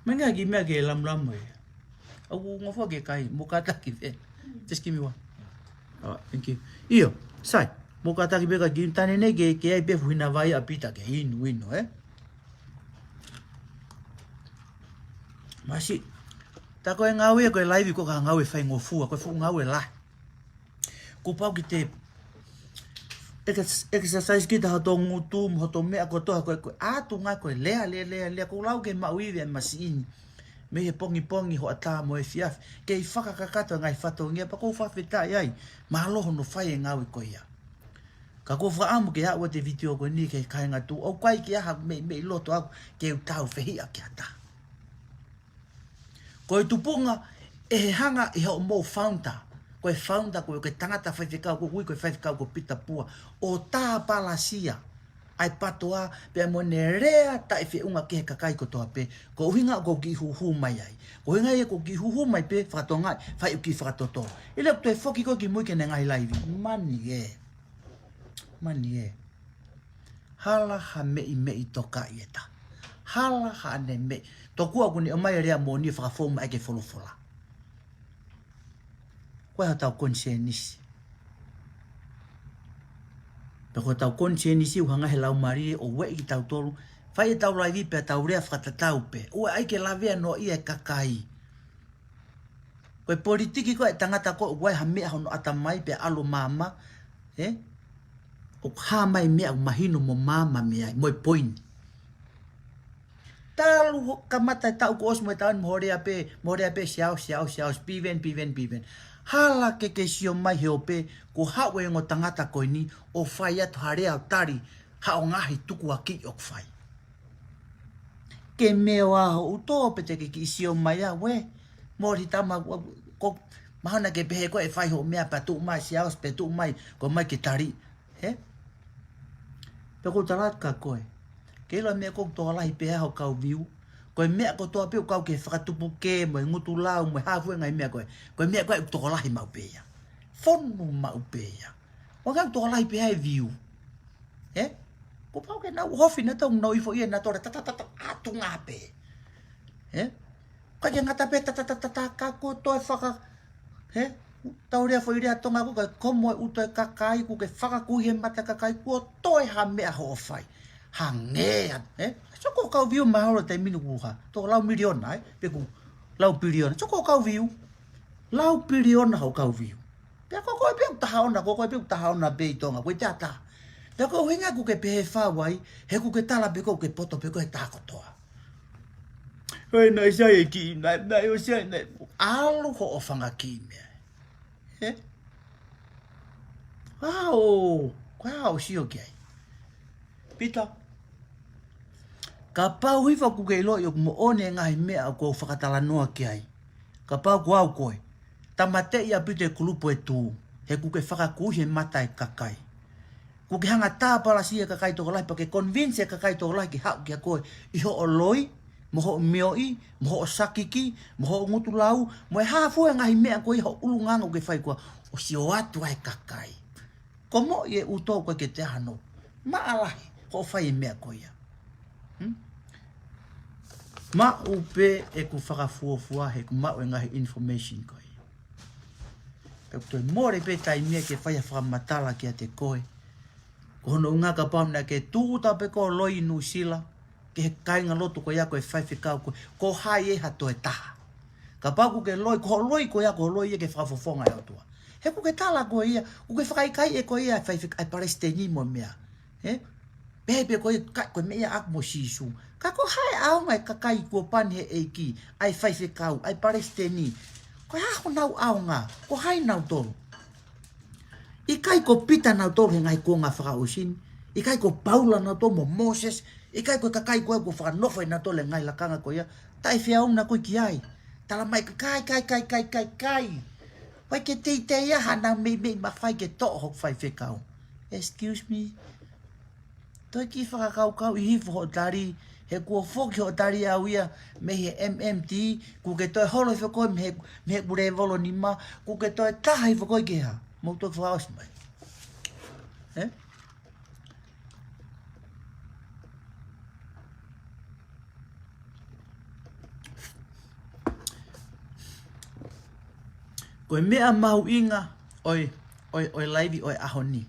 Mai ngaahi kiʻi meʻa ke lamulamu ē. ʻOku ngofua ke kai, mou kātaki pē. Just give me one. All right, thank you. ʻIo, sai. Mou kātaki pē ka kiʻi tane nei ke, ke ʻai pē fuʻu hina vai ʻa Pita ke inu, inu, ē? Masiʻi. Tā ko e ngāue ko e laivi ko e ngāue faingofua, ko e fuʻu ngāue lahi. Kuo pau ke te ex-, exercise kita hoto ngutu, mo hoto meʻa kotoa ko e, ko e ʻatu ngā ko e lea, lea, lea, lea, ko e lau ke maʻu ivi e masiʻi ni. Mei he pongipongi, hoʻatā mo e efiafi. Kei fakakakato e ngaahi fatongia pea ʻoku ou fakafetaʻi ai. Mālō hono fai e ngāue ko ia. Ka ʻoku ou fakaʻamu ke aʻu atu e vitiō ko eni ki he kāinga Tū. ʻOku ʻikai ke ʻi ai ha meʻi, meʻi loto ʻaʻaku ke u tau fehiʻa ki ha taha. Ko e tupunga ʻe he hanga ʻe hoʻomou founder. Ko e founder, ko e, ko e tangata faifekau, ko e ui ko e faifekau ko Pita Pua. ʻO tāpalasia ʻa e PTOA pea mo ʻene lea taʻefeʻunga ki he kakai kotoa pē. Ko e ʻuhinga ʻoku ou kiʻi huhu mai ai. Ko e ʻuhinga ia ʻoku ou kiʻi huhu mai pē fakatonga, fai ʻeku kiʻi fakatotolo. ʻIlo ʻoku toe foki koe ki mui ki heʻene ngaahi laivi. Mani ē. Mani ē. Hala ha meʻi, meʻi tokaʻi ʻe taha. Hala haʻane meʻi. Tokua ʻoku ne ʻomai e lea moʻoni ʻo fakafou mai ki he folofola. Ko e hotau konisēnisi. Pea ko hotau konisēnisi ʻoku hanga ʻe he Laumālie ʻo ueʻi kitautolu. Fai ʻetau laivi pea tau lea fakatatau pē. ʻOua ʻai ke lavea noaʻia e kakai. Ko e politiki ko ē ʻa e tangata ko ē ʻoku ʻi ai ha meʻa hono ʻatamai pea ʻalu ʻo maama, ē? ʻOku hā mai meʻa ʻoku mahino mo maama mei ai, mo e poini. Talu ho-, kamata e taʻu kuo ʻosi mo e taʻu ni mo hoʻo lea pē, mo hoʻo lea pē Siaosi, Siaosi, Siaosi, Piveni, Piveni, Piveni. Hala ke ke sio mai he ope, kuo haʻu e ongo tangata ko eni, ʻo fai atu ha lea ʻo tali, haʻo ngaahi tukuakiʻi ʻoku fai. Ke meʻa ʻa hoʻo ʻuto pe te ke kiʻi sio mai ā, uē, moli tama, ua, ko, mahalo naʻa ke pehē ko ē ʻe fai hoʻo meʻa pea tuʻu mai Siaosi, pea tuʻu mai, ko mai ke tali. Hē? Pea ʻoku ou tala atu kia koe. Ke ʻilo meʻa ʻoku tokolahi pē ʻa hoʻo kau view. Ko e meʻa kotoa pē ʻoku kau ke fakatupu ke mo e ngutu lau mo e hā fua e ngaahi meʻa ko ē. Ko e meʻa ko ē ʻoku tokolahi maʻu pē ia. Fonu maʻu pē ia. ʻOku kau tokolahi pē ʻa e view. Hē? Kuo pau ke nau hofi nautolu, nau ifo ia nautolu, ta, ta, ta, ta, atu ngā pē. Hē? Ka ke ngata pē ta, ta, ta, ta, ta, ka ko toe faka-, hē? Tau lea foʻi lea Tonga ko e ko mo e ʻuto e kakai, kuo ke fakakū he mata kakai, kuo toe ha meʻa hoʻo fai. Hangē, hē? So ko e kau view mahalo te minu kuha. Toko lau miliona, ē? Pe ko e lau piliona. So ko e kau view. Lau piliona hoʻo kau view. Pea ko koe pē ʻoku taha ona, ko koe pē ʻoku taha ona pē ʻi Tonga, ko e taha taha. Pea ko e ʻuhinga ʻoku ke pehē fau ai, he ʻoku ke tala pē ʻoku ke poto pē koe he taha kotoa. Hei, naʻe sai e kiʻi, naʻe, naʻe ʻosi ai, naʻe ʻalu hoʻo fanga kiʻi meʻa. Hē? Wow, ko e hā hoʻo sio ki ai? Pita. Kapau hifo ʻoku ke ʻiloʻi ʻoku moʻoni e ngaahi meʻa ʻoku ou fakatalanoa ki ai. Kapau ko au koe. Tāmateʻi ʻaupito e kulupu ʻe tū. He ʻoku ke fakakū he mata e kakai. ʻOku ke hanga tāpalasia e kakai tokolahi pea ke convince e kakai tokolahi ke haʻu kia koe ʻi hoʻo loi, mo hoʻo mioʻi, mo hoʻo sakiki, mo hoʻo ngutu lau, mo e hā fua e ngaahi meʻa ko ē ʻi ho ʻulungaanga ʻoku ke fai ko ē, ʻo sio atu ai e kakai. Ko moʻi e ʻuto ko ē ke te hano. Maʻalahi, hoʻo fai e meʻa ko ia. Hmm? Maʻu pē ʻeku fakafuofua he ʻoku maʻu e ngaahi information ko ia. Pea ʻoku toe mole pē taimi ia ke fai ha fakamatala kiate koe. Ko hono ʻuhinga kapau naʻa ke tūʻuta pē ko e loi ʻi Nuʻusila, ki he kāingalotu ko ia ko e faifekau ko ē, ko hai ʻe ha toe taha. Kapau ʻoku ke loi, ko hoʻo loi ko ia, ko hoʻo loi ia ke fakafofonga e ʻOtua. He ʻoku ke tala ko ia, ʻoku ke fakaʻikaiʻi ʻe koe ia, faifekau, ʻa e palesiteni mo e meʻa. Hē? Pehē pē ko ia, ka, ko e meʻa ia ʻaku mo Sīsū. Ka ko hai ʻaonga e kakai kuo pani he ʻEiki, ʻa e faifekau, ʻa e palesiteni. Ko e hā honau ʻaonga, ko hai nautolu. ʻIkai ko Pita nautolu he ngaahi kuonga fakaʻosi ni. ʻIkai ko Paula nautolu mo Moses. ʻIkai ko e kakai ko ē kuo fakanofo ʻe nautolu e ngaahi lakanga ko ia. Taʻefeʻunga ko ē ki ai. Tala mai kakai, kai, kai, kai, kai, kai. Vai ke teitei ia hanau meimei mafai ke toʻo hoku faifekau. Excuse me. Toe kiʻi fakakaukauʻi hifo hoʻo tali, he kuo foki hoʻo tali au ia mei he M M T, ʻoku ke toe holo hifo koe mei he, mei he ʻū lēvolo nima, ʻoku ke toe taha hifo koe ki he hā. Mou toe fakaʻosi mai. Ē? Ko e meʻa mahuʻinga ʻo e, ʻo e, ʻo e laivi ʻo e ʻaho ni.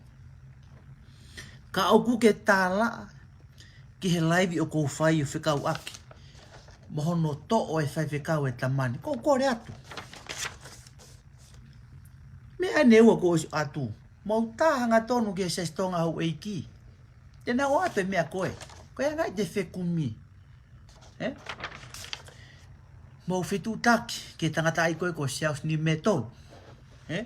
Ka ʻoku ke tālaʻa ki he laivi ʻoku ou fai ʻo fekauʻaki mo hono toʻo e faifekau e tamani. Ko u kole atu. Meʻa ʻe ua kuo ʻosi ʻoatu. Mou tā hangatonu ki he Siasi Tonga Houʻeiki. Te nau ʻoatu e meʻa ko ē. Ko e anga ia ʻete fekumi. Ē? Mou fetuʻutaki ki he tangataʻeiki ko ē ko Siaosi Niumeitolu. Ē?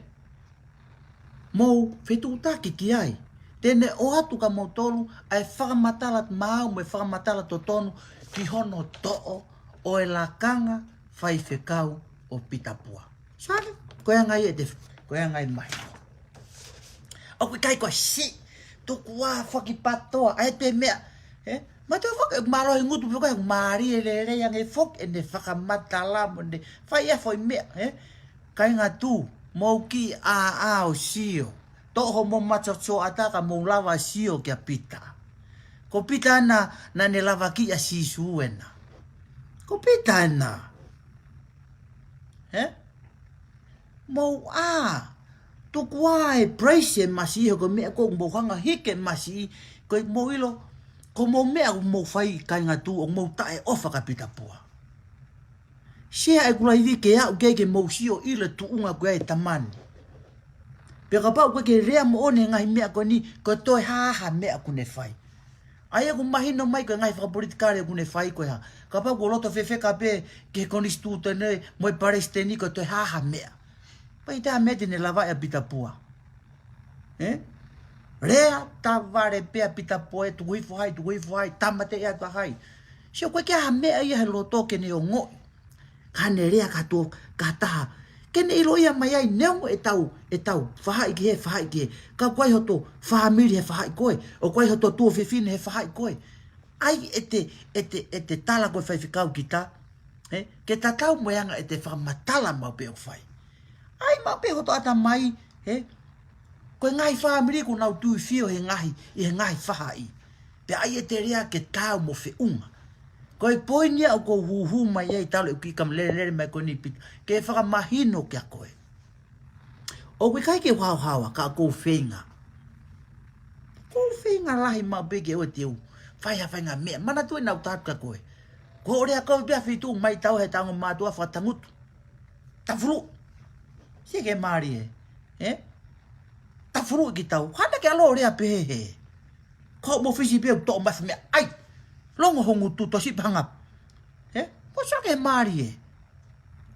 Mou fetuʻutaki ki ai. Te ne ʻoatu kia moutolu ʻa e fakamatala maau mo e fakamatala totonu ki hono toʻo ʻo e lakanga faifekau ʻo Pita Pua. Sani, ko e anga ia ʻete, ko e anga ia mai. ʻOku ʻikai ko e si, tuku ā foki patoa, ʻa e pē meʻa. Ē? Mātuʻa foki, mālohi ngutu pē ko ē, mālie lelei ange foki ʻene fakamatala mo ʻene fai ʻa e foʻi meʻa, ē? Kāinga Tū, mou kiʻi ʻāʻā ʻo sio. Toʻo hoʻomou mata sioʻata ka mou lava sio kia Pita. Ko Pita ena, naʻa ne lavakiʻi ʻa Sīsū ena. Ko Pita ena. Ē? Mou ʻā. Tuku ā e praise e masiʻi, he ko e meʻa ko ē mou hanga hiki e masiʻi, ko e mou ʻilo, ko hoʻomou meʻa ʻoku mou fai kāinga Tū, ʻoku mou taʻeʻofa kia Pita Pua. Share ʻeku laivi ke aʻu ki ai ke mou sio ʻilo e tuʻunga ko ē ʻa e tama ni. Pea kapau ʻoku ʻikai ke lea moʻoni e ngaahi meʻa ko eni, ko e toe hā ha meʻa ʻoku ne fai. ʻA ia ʻoku mahino mai ko e ngaahi fakapolitikale ʻoku ne fai ko e hā. Kapau ʻoku loto fefeka pē ki he konisitūtone mo e palesiteni ko e toe hā ha meʻa. Pea ʻikai ha meʻa te ne lavaʻi ʻa Pita Pua. Ē? Lea tavale pē ʻa Pita Pua ē, tuku hifo hai, tuku hifo hai, tāmateʻi atu ʻa hai. Sio, ʻoku ʻikai ke ʻi ai ha meʻa ia he loto ke ne ongoʻi. Ka ne lea kātoa, ka taha. Ke ne ʻiloʻi mai ai neongo ʻetau, ʻetau faʻahi ki hē, faʻahi ki hē. Ka ʻoku ʻi ai hoto fāmili he faʻahi ko ē. ʻOku ʻi ai hoto tuofefine he faʻahi ko ē. ʻAi ʻete, ʻete, ʻete tala ko e faifekau kita. Ē? Ke tatau mo e anga ʻete fakamatala maʻu pē ʻoku fai. ʻAi maʻu pē hoto ʻatamai, ē? Ko e ngaahi fāmili ʻoku nau tuifio he ngaahi, ʻi he ngaahi faʻahi. Pea ʻai ʻete lea ke taau mo feʻunga. Ko e poini ia ʻoku ou hūhū mai ai talu ʻeku kiʻi kama lelelele mai ko eni Pita. Ke fakamahino kia koe. ʻOku ʻikai ke u haohaoa ka ʻoku ou feinga. ʻOku ou feinga lahi maʻu pē ke ʻoua te u fai ha faʻahinga meʻa. Manatuʻi naʻa ku tala atu kia koe. Ko hoʻo lea kovi pē ʻa fitu mai tau he tango mātuʻa fakatangutu. Tafulu. Sio ki he mālie. Ē? Tafulu ki tau. Hana ke alo lea pehē. Ko mo fisi pē ʻoku toʻo mai ha meʻa. ʻAi. Longo ho ngutu tosi panga. Ē? Ko sio ki he mālie.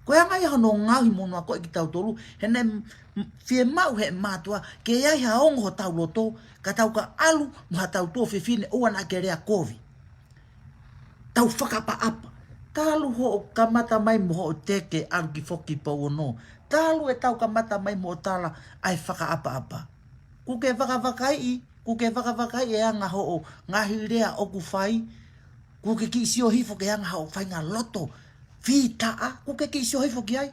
Ko e anga ia hono ngaohi mo hono akoʻi kitautolu. He naʻe m-, m-, fiemaʻu he mātuʻa. Ke ʻi ai ha ongo hotau loto. Ka tau ka ʻalu mo hotau tuofefine ʻoua naʻa ke lea kovi. Tau fakaʻapaʻapa. Talu hoʻo kamata mai mo hoʻo teke ʻalu ki foki pau ono. Talu ʻetau kamata mai mo hoʻo tala ʻa e fakaʻapaʻapa. Kuo ke vakavakaiʻi, kuo ke vakavakaiʻi e anga hoʻo ngaahi lea ʻoku fai. Kuo ke kiʻi sio hifo ki he anga hoʻo faʻahinga loto fitaʻa, kuo ke kiʻi sio hifo ki ai.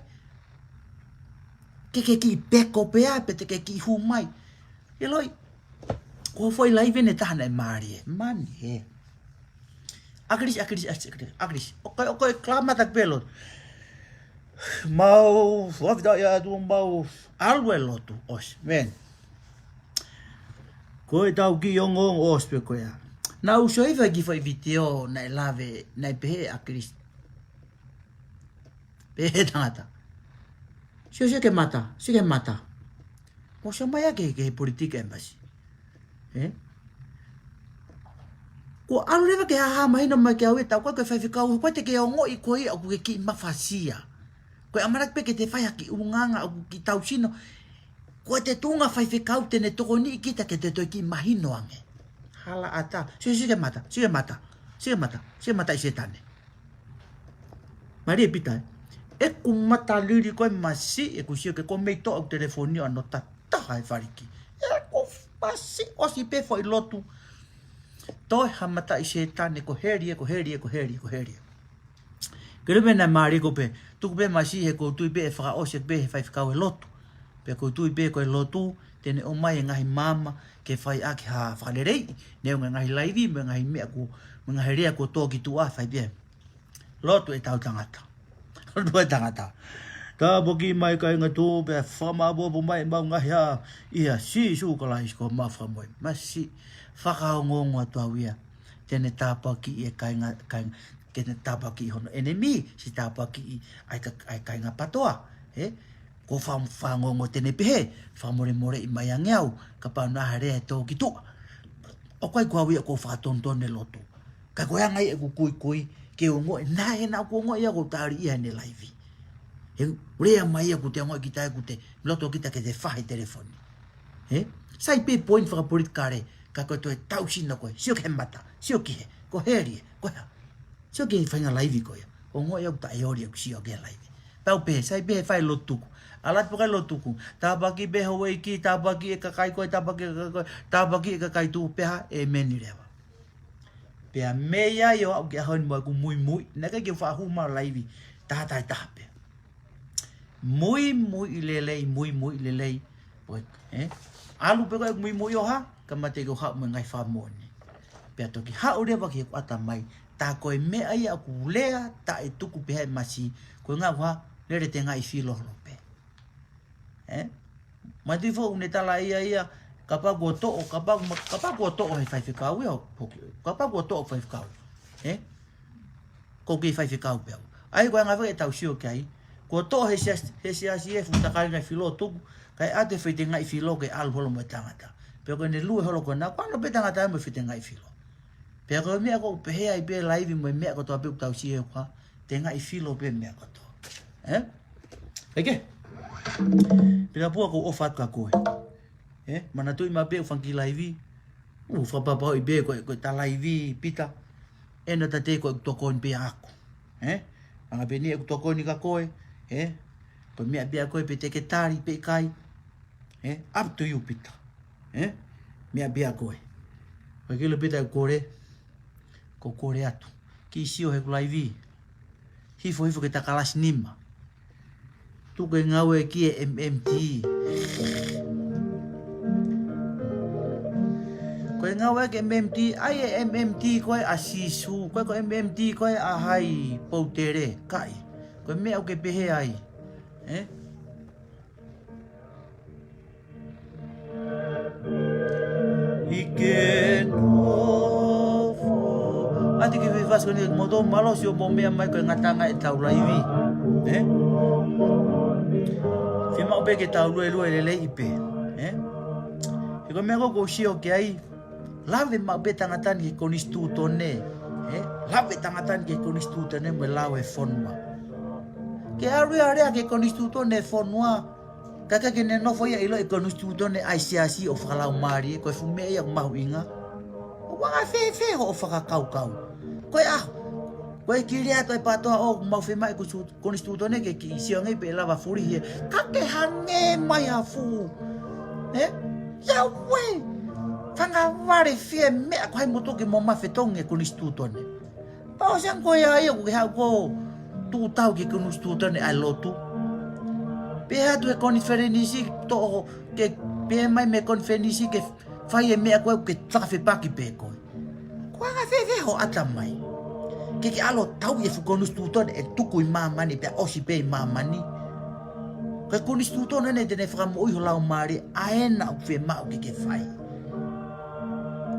Ke ke kiʻi peko pē ā, pe te ke kiʻi hū mai. ʻIloʻi, ko e foʻi laivi ʻe taha naʻe mālie, mani ē. ʻAkilisi, ʻakilisi, ʻakilisi, ʻakilisi. ʻOku, ʻoku, ʻoku, kamata pē lotu. Mau, fafita ia atu mau, ʻalu e lotu, ʻosi, men. Ko ʻetau kiʻi ongoongo ʻosi pē ko ia. Naʻa ku sio hifo ki he foʻi vitiō, naʻe lave, naʻe pehē ʻe ʻAkilisi. Pehē tangata. Sio, sio ki he mata, sio ki he mata. Mo sio mai ā ki he, ki he politiki ʻa e masi. Ē? Kuo ʻalu leva ke hāhā mahino mai kia au ʻe tau ko e faifekau, ko e te ke ongoʻi ko ia ʻoku ke kiʻi mafasia. Ko e ʻamanaki pē ke te fai ha kiʻi ʻulungaanga ʻoku kiʻi tau sino. Ko e te tuʻunga faifekau te ne tokoniʻi kita ke te toe kiʻi mahino ange. Hala ʻatā. Sio, sio ki he mata, sio ki he mata, sio ki he mata, sio ki he mata ʻi Sētane. Mālie Pita, ē? ʻEku mata lili ko e masi, ʻeku sio ke ko mei toʻo ʻeku telefoni ʻo ʻano tataha e faliki. ʻEku masi ʻosi pē foʻi lotu. Toe ha mata ʻi Sētane, ko heli ē, ko heli ē, ko heli ē, ko heli ē. Ke lue mena mālie ko pē, tuku pē masi he ʻoku ou tui pē ʻe fakaʻosi pē he faifekau e lotu. Pea ʻoku ou tui pē ko e lotu, te ne ʻomai e ngaahi maama, ke fai ʻaki ha fakaleleiʻi, neongo e ngaahi laivi, mo e ngaahi meʻa kuo, mo e ngaahi lea kuo tō ki tuʻa, fai pē. Lotu ʻetau tangata. Lotu e tangata. Tāpuaki mai kāinga tuʻu pea fakamaʻopoʻopo mai ʻemau ngaahi hā ʻia Sīsū Kalaisi ko homau Fakamoʻui. Masi fakaongoongo atu au ia. Te ne tāpuakiʻi e kāinga, kāinga, ke ne tāpuakiʻi hono ʻenemi, siʻi tāpuakiʻi ʻa e ka-, ʻa e kāinga PTOA. Ē? Ko fa-, fakaongoongo te ne pehē, fakamolemoleʻi mai ange au, kapau naʻa ha lea ʻe tō ki tuʻa. ʻOku ʻikai ko au ia ʻoku ou fakatonutonu e lotu. Ka ko e anga ia ʻeku kuikui, ke ongoʻi, naʻe, naʻa ku ongoʻi ia ʻoku ou tali ia heʻene laivi. He lea mai ia ʻoku te ongoʻi kita ē ʻoku te, loto kita ke te fahe telefoni. Ē? Sai pē point fakapolitikale, ka ko e toe tau sino ko ē, sio ki he mata, sio ki he, ko heli ē, ko hea. Sio ki he faʻahinga laivi ko ia. Ongoʻi ʻoku taʻeoli ʻeku sio ki he laivi. Tau pē, sai pē he fai lotu tuku. ʻAlu atu pē kae lotu tuku. Tāpuaki pē houʻeiki, tāpuaki e kakai ko ē, tāpuaki e kakai ko ē, tāpuaki e kakai tuʻu pē hā, ʻēmeni leva. Pea mei ai ʻo aʻu ki he ʻaho ni mo ʻeku muimui, naʻe ʻikai ke u faʻa hū mai laivi, taha taha taha pē. Muimui lelei, muimui lelei. ʻOi, ē? ʻAlu pē ko ē ʻeku muimui ʻo hā, ka mate ke u haʻu mo e ngaahi fakamoʻoni. Pea toki haʻu leva ki heʻeku ʻatamai, tā ko e meʻa ia ʻoku lea taʻetuku pē ʻe he masi, ko e ngaahi hā, lele te ngaahi filo holo pē. Ē? Mātuʻaki foʻou ne tala ia ia, kapau kuo toʻo, kapau ma-, kapau kuo toʻo he faifekau ia, hoki, kapau kuo toʻo faifekau. Ē? Ko e kiʻi faifekau pē au. ʻA ia ko e anga fē ʻetau sio ki ai. Kuo toʻo he siasi, he siasi e fuʻu takalinga filo tuku, kae ʻatu e fitengaʻi filo ke ʻalu holo mo e tangata. Pea ko ʻene lue holo ko ena, ko ena pē tangata mo e fitengaʻi filo. Pea ko e meʻa ʻoku pehē ai pē laivi mo e meʻa kotoa pē ʻoku tau sio ko ē, tengaʻi filo pē meʻa kotoa. Ē? ʻEke. Pita pua ko e ʻofa atu kia koe. Ē? Manatuʻi maʻu pē ʻoku fanga kiʻi laivi. ʻOku fakapapauʻi pē ko e, ko e ta laivi Pita. ʻE no ta te ko e tokoni pē ʻaʻaku. Ē? Anga pē eni ʻeku tokoni kia koe. Ē? Ko e meʻa pē ʻa koe pe te ke tali pe ʻikai. Ē? Up to you, Pita. Ē? Meʻa pē ʻa koe. Ko e kilo Pita ʻoku kole. ʻOku kole atu. Kiʻi sio heʻeku laivi. Hifo hifo ki he ta kalasi nima. Tuku e ngāue ki he M M T. Ko e ngāue ki he M M T, ʻa ia e M M T ko ē ʻa Sīsū, ko e ko e M M T ko ē ʻa hai poutele, kaʻi. Ko e meʻa ʻoku ke pehē ai. Ē? ʻI ke nofo. ʻAti ke fefasi ko eni mo tō malosi ʻo mo meʻa mai ko e ngataʻanga ʻetau laivi. Ē? Fiemaʻu pē ke tau luelue lelei pē. Ē? He ko e meʻa ko ē ʻoku ou sio ki ai. Lave maʻu pē tangata ni ki he konisitūtone. Ē? Lave tangata ni ki he konisitūtone mo e lao e fonua. Ke ʻalu ia lea ki he konisitūtone e fonua. Ka ʻikai ke ne nofo ia ʻo ʻilo e konisitūtone ʻa e siasi ʻo fakalaumālie, ko e fuʻu meʻa ia ʻoku mahuʻinga. ʻOku anga fēfē hoʻo fakakaukau? Ko e ʻaho, ko e kiʻi lea atu e PTOA ʻoku mau fiemaʻu e konisitū-, konisitūtone ke kiʻi sio ange pe ʻe lava fulihi ē. Ka ke hangē mai ha fuʻu. Ē? Ia ue! Fanga vale fie meʻa ko hai mo toki mo mafetongi e konisitūtone. Pea ʻosi ange ko ia ia ʻoku ke haʻu ko tuʻu tau ki he konisitūtone ʻa e lotu. Pea ʻatu he konifelenisi toʻo ke pehē mai mei he konifelenisi ke fai e meʻa ko ē ke fakafepaki pē koe. Ko e anga fēfē hoʻo ʻatamai? Ke ke ʻalu ʻo tauʻi e fuʻu konisitūtone ʻe tuku ʻi māmani pea ʻosi pē ʻi māmani. Ko e konisitūtone eni te ne fakamoʻui ho laumālie ʻa ena ʻoku fiemaʻu ke ke fai.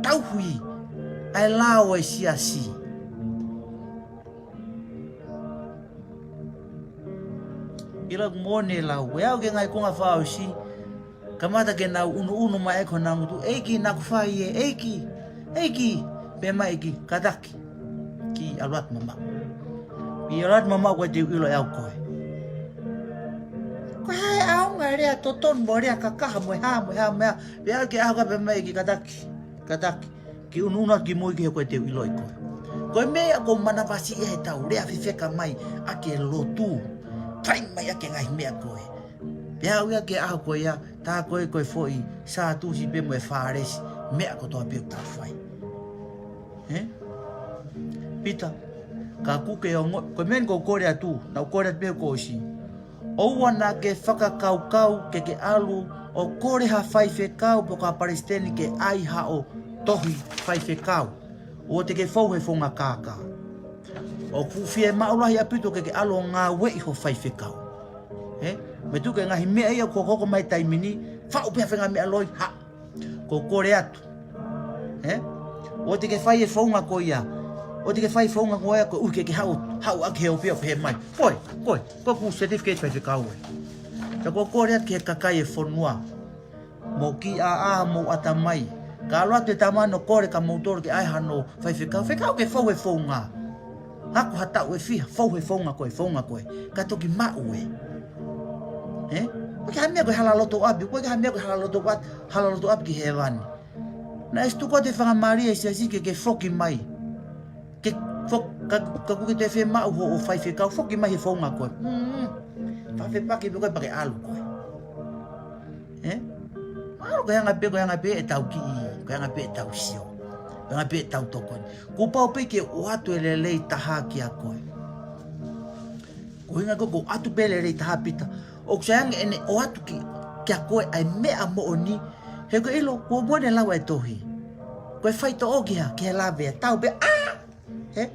Tauhi ʻa e lao e siasi. ʻIlo ʻoku moʻoni e lau, ʻe aʻu ki he ngaahi konga fakaʻosi, kamata ke nau ʻunuʻunu mai ʻaki honau ngutu, ʻEiki naʻa ku fai ē, ʻEiki, ʻEiki, pehē mai ʻEiki, kātaki, kiʻi ʻalu atu mamaʻo. Kiʻi ʻalu atu mamaʻo ko e te u ʻilo ʻe au koe. Ko e hā e ʻaonga e lea totonu mo e lea kakaha mo e hā, mo e hā, mo e hā, pea ke ʻaho ka pehē mai ʻEiki kātaki, kātaki. Kiʻi ʻunuʻunu atu ki mui ki he ko e te u ʻiloʻi koe. Ko e meʻa ʻoku ou manavasiʻi ʻi heʻetau lea fefeka mai ʻaki e lotu. Fai mai ʻaki e ngaahi meʻa ko ē. Pea aʻu ia ki he ʻaho ko ia, tā ko ē ko e foʻi Sātusi pē mo e Fālesi, meʻa kotoa pē ʻoku tau fai. Ē? Pita, ka ʻoku ke ongo, ko e meʻa eni ʻoku ou kole atu, naʻa ku kole atu pē kuo ʻosi. ʻOua naʻa ke fakakaukau ke ke ʻalu ʻo kole ha faifekau pe ko ha palesiteni ke ʻai haʻo tohi faifekau. ʻOua te ke fou he founga kākā. ʻOku fiemaʻu lahi ʻaupito ke ke ʻalu ʻo ngāueʻi ho faifekau. Ē? Mei tuku e ngaahi meʻa ia ʻoku hoko mai taimi ni, faʻu pē ha faʻahinga meʻa loi, ha. ʻOku ou kole atu. Ē? ʻOua te ke fai e founga ko ia. ʻOua te ke fai e founga ko ia koeʻuhi ke ke haʻu, haʻu ʻaki he ʻopiʻopi pehē mai. Koe, koe, ko ʻeku certificate faifekau ē. Ka ʻoku ou kole atu ki he kakai e fonua. Mou kiʻi ʻā, mou ʻatamai. Ka ʻalu atu e tama ʻo kole kia moutolu ke ʻai hano faifekau. Fekau ke fou he founga. Hako ha taʻu ʻe fiha, fou he founga ko ē, founga ko ē. Ka toki maʻu ē. Ē? ʻOku ʻikai ha meʻa ko e hala loto ʻapi, ʻoku ʻikai ha meʻa ko e hala loto ʻat-, hala loto ʻapi ki hēvani. Naʻe ʻosi tuku atu e fanga mālie e siasi ke ke foki mai. Ke fo-, ka, ka ʻoku ke toe fiemaʻu hoʻo faifekau, foki mai he founga ko ē. Mm. Fakafepaki pē koe pea ke ʻalu koe. Ē? Mahalo ko e anga pē, ko e anga pē ʻetau kiʻi, ko e anga pē ʻetau sio. Ko e anga pē ʻetau tokoni. Kuo pau pē ke ʻoatu e lelei taha kia koe. Ko e ʻuhinga ko ē ʻoku ʻoatu pē lelei taha Pita. ʻOku sai ange ʻene ʻoatu ki, kia koe ʻa e meʻa moʻoni. He ʻoku ke ʻilo, kuo moʻoni e lau e tohi. Ko e faitoʻo ki ha, ki he lavea, tau pē, ʻā! Ē?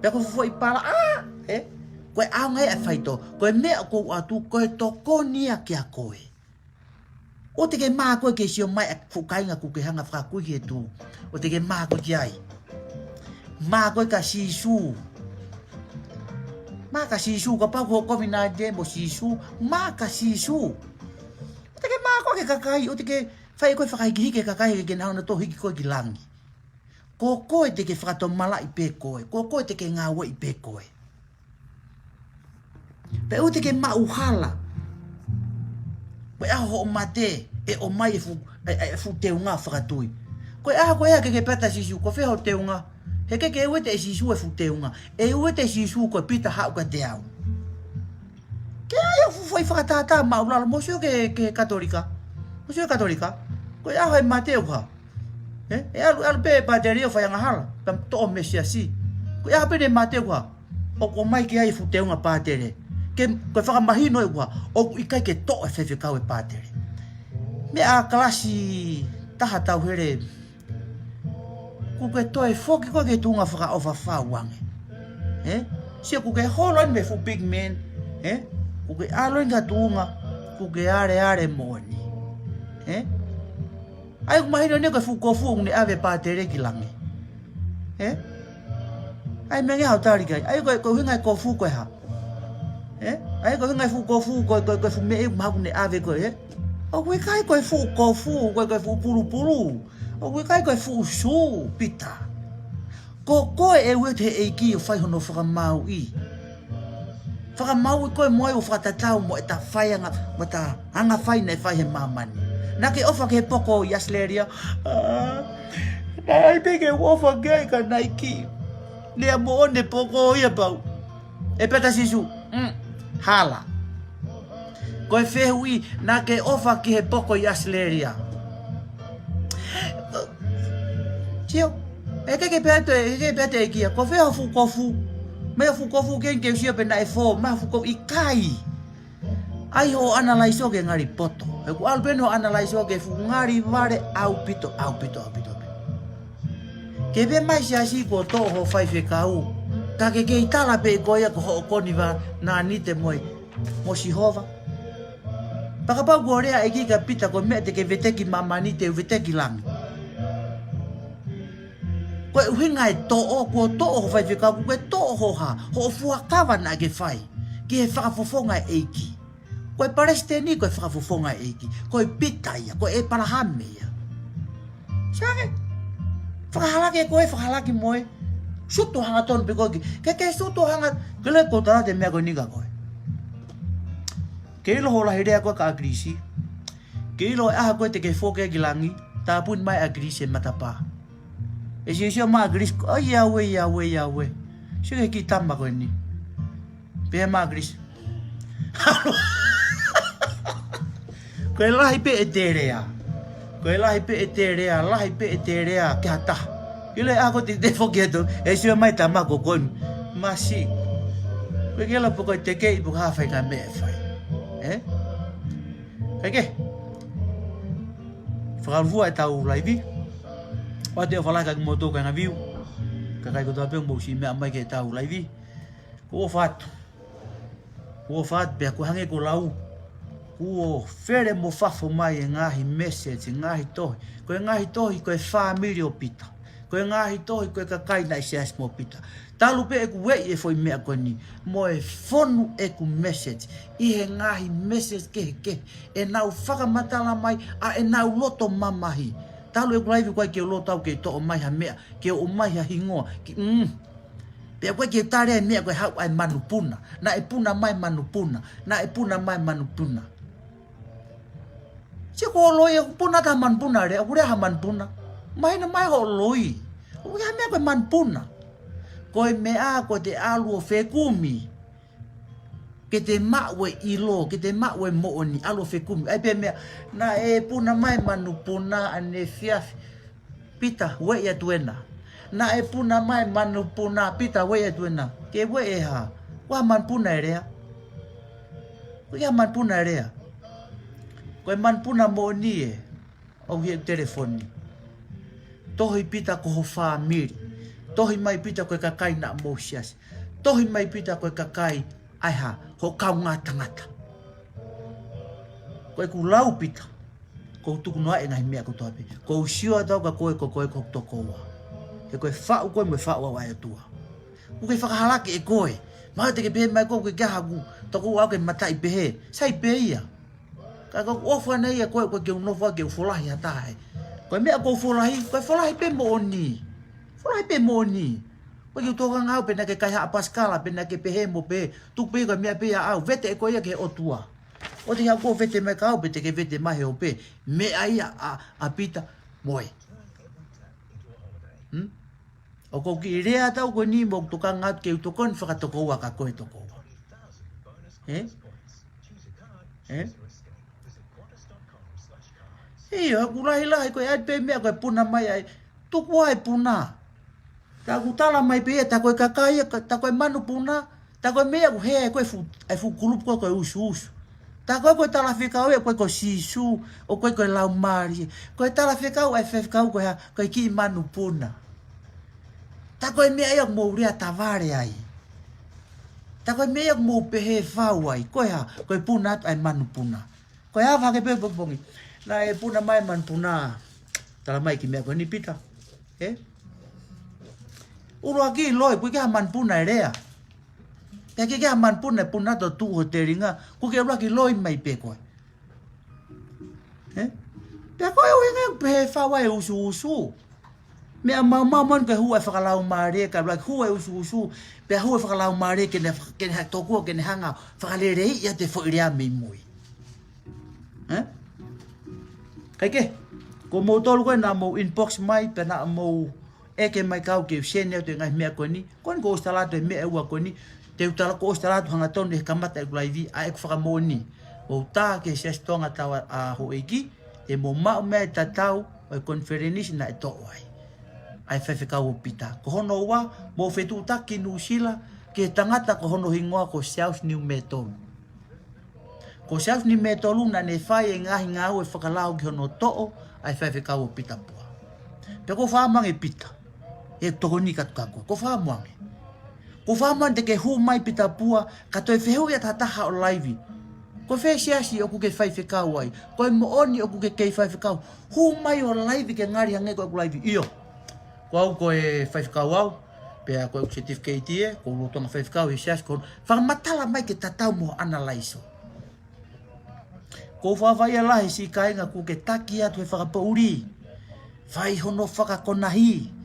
Pea ko e foʻi pala, ʻā! Ē? Ko e ʻaonga ia e faitoʻo. Ko e meʻa ʻoku ou ʻoatu, ko e tokoni ia kia koe. ʻOua te ke mā koe ke sio mai ʻa e fuʻu kāinga ʻoku ke hanga fakakui ki he tuʻu. ʻOua te ke mā koe ki ai. Mā koe kia Sīsū. Maka Sīsū, kapau ko e kovinānite mo Sīsū, maka Sīsū. ʻOua te ke maka koe ki he kakai, ʻoua te ke fai koe fakahikihiki ki he kakai ke nau na tō hiki koe ki langi. Ko koe te ke fakatomalaʻi pē koe, ko koe te ke ngāueʻi pē koe. Pea ʻoua te ke maʻu hala. Ko e ʻaho hoʻo mate, ʻe ʻomai e fuʻu, e, e fuʻu teunga fakatui. Ko e ʻaho ko ia ke ke pehē atu Sīsū, ko fē hoʻo teunga? He ʻikai ke ueʻi ʻe Sīsū e fuʻu teunga. ʻE ueʻi ʻe Sīsū ko Pita, haʻu kiate au. Ke ʻai ʻo fuʻu fai fakatātā māʻulalo, mou sio ki he, ki he Katolika. Mou sio ki he Katolika. Ko e ʻaho e mate ʻoku hā? Ē? ʻE ʻalu, ʻalu pē pātele ʻo fai angahala. Pea toʻo mei he siasi. Ko e ʻaho pē ʻene mate ʻoku hā? ʻOku ʻomai ki ai e fuʻu teunga pātele. Ke, ko e fakamahino ʻoku hā? ʻOku ʻikai ke toʻo e faifekau e pātele. Meʻa kalasi taha tauhele. Kuo ke toe foki koe ki he tuʻunga fakaʻofa fau ange. Ē? Sio, kuo ke holo eni mei he fuʻu big man. Ē? Kuo ke ʻalu eni ki ha tuʻunga, kuo ke aleale moʻoni. Ē? ʻAi ʻoku mahino eni ko e fuʻu kofu ʻoku ne ʻave pātele ki langi. Ē? ʻAi meʻa nge hau tali kai. ʻAi ko e, ko e ʻuhinga e kofu ko e hā? Ē? ʻAi ko e ʻuhinga e fuʻu kofu ko e, ko e, ko e fuʻu meʻa ʻoku mahalo ʻoku ne ʻave ko e, ē? ʻOku ʻikai ko e fuʻu kofu, ko e, ko e fuʻu pulupulu. ʻOku ʻikai ko e fuʻu sū, Pita. Ko koe ʻe ueʻi ʻe he ʻEiki ʻo fai hono fakamāuʻi. Fakamāuʻi koe mo au ʻo fakatatau mo ʻeta faianga, mo ʻeta anga fai naʻe fai he māmani. Naʻa ke ʻofa ki he poko ʻi ʻAositelēlia? ʻĀ, naʻe ʻi ai pē ke u ʻofa ki ai ka naʻe ʻikai. Lea moʻoni e poko ia pau. ʻE pehē atu Sīsū, mm, hala. Ko e fehuʻi, naʻa ke ʻofa ki he poko ʻi ʻAositelēlia? Sio, ʻe ʻikai ke pehē atu, ʻe ʻikai ke pehē atu e ʻEiki ia, ko fē hoʻo fuʻu kofu? Mai hoʻo fuʻu kofu ke, ke u sio pe naʻe fō, mai hoʻo fuʻu kofu, ʻikai. ʻAi hoʻo ʻanalaiso ki he ngali poto. He ʻoku ʻalu pē eni hoʻo ʻanalaiso ki he fuʻu ngali vale ʻaupito, ʻaupito, ʻaupito, ʻaupito. Ke pehē mai siasi kuo toʻo hoʻo faifekau. Ka ke kei tala pē ko ia ko hoʻo kovinānite mo e, mo Sihova. Pea kapau kuo lea e ʻEiki kia Pita ko e meʻa te ke veteki māmani te u veteki langi. Ko e ʻuhinga e toʻo, kuo toʻo hoʻo faifekau, kuo ke toʻo hoʻo hā, hoʻo fuakava naʻa ke fai ki he fakafofonga e ʻEiki. Ko e palesiteni ko e fakafofonga e ʻEiki. Ko e Pita ia, ko e ʻĒpalahame ia. Sio ange, fakahalaki ʻe koe, fakahalaki mo e. Sutu hangatonu pē koe ki. Ke ke sutu hanga, ke lea ko tala te meʻa ko eni kia koe. Ke ʻilo hoʻo lahi lea ko ē kia ʻAkilisi. Ke ʻilo e ʻaho ko ē te ke foki ai ki langi, tāpuni mai ʻe ʻAkilisi e matapā. ʻE sio, sio mai ʻAkilisi, ʻai ia ue, ia ue, ia ue. Sio ki he kiʻi tama ko eni. Pehē mai ʻAkilisi. Ko e lahi pē ʻete lea. Ko e lahi pē ʻete lea, lahi pē ʻete lea ki ha taha. Ke ʻilo e ʻaho ko ē te, te foki atu, ʻe sio mai e tama ko ē ko eni. Masiʻi. Ko e ke la poko te ke ipu ha fai ka meʻa fai. Ē? Kae kehe. Fakalūkufua ʻetau laivi. ʻOatu e ʻofa lahi kia kimoutolu kāinga view. Kakai kotoa pē ʻoku mou siʻi meʻa mai ki heʻetau laivi. Kuo ʻofa atu. Kuo ʻofa atu pea kuo hangē ko e lau. Kuo fele mo fafo mai e ngaahi message, e ngaahi tohi. Ko e ngaahi tohi, ko e fāmili ʻo Pita. Ko e ngaahi tohi, ko e kakai naʻe siasi mo Pita. Talu pē ʻeku ueʻi e foʻi meʻa ko eni. Mo e fonu ʻeku message. ʻI he ngaahi message kehekehe. ʻEnau fakamatala mai, ʻa ʻenau loto mamahi. Talu ʻeku laivi ko ē ke u loto au ke toʻo mai ha meʻa, ke ʻomai ha hingoa, ke, mm. Pea ko ē ke tali e meʻa ko e haʻu ai manupuna. Naʻe puna mai manupuna. Naʻe puna mai manupuna. Sio ko e loi ʻoku puna atu ha manupuna lea, ʻoku lea ha manupuna. Mahino mai hoʻo loi. ʻOku ʻi ai ha meʻa ko e manupuna. Ko e meʻa ko ʻete ʻalu ʻo fekumi. Ke te maʻu e ʻilo, ke te maʻu e moʻoni, ʻalu ʻo fekumi. ʻAi pē meʻa, naʻe puna mai manupuna ʻanefiafi. Pita, ueʻi atu ena. Naʻe puna mai manupuna, Pita, ueʻi atu ena. Ke ueʻi e hā? Ko e hā manupuna e lea? Ko e hā manupuna e lea? Ko e manupuna moʻoni ē. ʻOku ʻi he telefoni. Tohi Pita ko ho fāmili. Tohi mai Pita ko e kakai naʻa mou siasi. Tohi mai Pita ko e kakai ʻa e hā, ho kaungā tangata. Ko ʻeku lau Pita. Ko u tuku noa e ngaahi meʻa kotoa pē. Ko u sio atu au kia koe ko koe ko hoku tokoua. He ko e faʻu koe mo e faʻu au ʻa e ʻOtua. ʻOku ke fakahalaki ʻe koe. Pau te ke pehē mai ʻoku ʻikai ke ʻi ai haku, tokoua ke mataʻi pehē. Sai pē ia. Ka ko e ʻofa ʻana ia ko e, ko e ke u nofo ke u folahi ha taha ē. Ko e meʻa ʻoku ou folahi, ko e folahi pē moʻoni. Folahi pē moʻoni. Ko e ke u tokanga au pe naʻa ke kaihaʻa pasikala, pe naʻa ke pehē mo pehē. Tuku pē ko e meʻa pē ia au, vete ʻe koe ia ki he ʻOtua. ʻOua te ke haʻu ʻo vete mai kia au pe te ke vete mai he ope. Meʻa ia ʻa, ʻa Pita mo e. Hmm? ʻOku ou kiʻi lea atu au ko eni mo tokanga atu ke u tokoni fakatokoua kia koe tokoua. Ē? Ē? ʻIo, ʻoku lahilahi ko e ʻai pē meʻa ko e puna mai ai. Tuku ai puna. Tā ʻoku tala mai pē ia, tā ko e kakai ia, ka-, tā ko e manupuna, tā ko e meʻa ʻoku hē ai ko e fuʻu, ʻa e fuʻu kulupu ko e, ko e usuusu. Tā ko e, ko e talafekau ia, ko e, ko Sīsū, ʻo ko e, ko e Laumālie. Ko e talafekau, ʻa e faifekau ko e hā, ko e kiʻi manupuna. Tā ko e meʻa ia ʻoku mou lea tavale ai. Tā ko e meʻa ia ʻoku mou pehē fau ai, ko e hā, ko e puna atu ʻa e manupuna. Ko e hā hake pē pongipongi. Naʻe puna mai manupuna. Tala mai ki meʻa ko eni Pita. Ē? ʻUluaki loi, ʻoku ʻikai ha manupuna ʻe lea. Pea ʻikai ke ha manupuna ʻe puna atu ʻo tuʻu ho telinga. ʻOku ke ʻuluaki loi mai pē koe. Ē? Pea ko e ʻuhinga ia ʻoku pehē fau ai e usuusu. Meʻa maumau mo ʻene ke hū e fakalaumālie, ka ʻuluaki hū e usuusu, pea hū e fakalaumālie ke ne, ke ne ha tokua, ke ne hanga fakaleleiʻi ʻa e foʻi lea mei mui. Ē? Kae kehe, ko moutolu ko ē naʻa mou inbox mai, pea naʻa mou ʻeke mai kia au ke u send atu e ngaahi meʻa ko eni, ko eni kuo ʻosi tala atu e meʻa ʻe ua ko eni, te u tala kuo ʻosi tala atu hangatonu he kamata ʻeku laivi, ʻa ʻeku fakamoʻoni. ʻOku ou tā ki he Siasi Tonga Taua ʻa Houʻeiki, te mou maʻu meʻa ʻe tatau ʻo e konifelenisi naʻe toʻo ai ʻa e faifekau ʻo Pita. Ko hono ua, mou fetuʻutaki ki Nuʻusila, ki he tangata ko hono hingoa ko Charles Niumetolu. Ko Charles Niumetolu naʻa ne fai e ngaahi ngāue fakalao ki hono toʻo ʻa e faifekau ʻo Pita Pua. Pea ʻoku ou fakaʻamu ange Pita. ʻE tokoni atu kia koe. ʻOku ou fakaʻamu ange. ʻOku ou fakaʻamu ange te ke hū mai Pita Pua, ka toe fehuʻi atu ha taha ʻo laivi. Ko fē siasi ʻoku ke faifekau ai. Ko e moʻoni ʻoku ke kei faifekau. Hū mai ʻo laivi ke ngali hangē ko ʻeku laivi. ʻIo. Ko au ko e faifekau au. Pea ko ʻeku certificate ē, ʻoku ou lolotonga faifekau he siasi ko. Fakamatala mai ke tatau mo analaiso. ʻOku ou fakaʻamu ange lahi siʻi kāinga ʻoku ke taki atu he fakapoʻuli. Fai hono fakakonahi.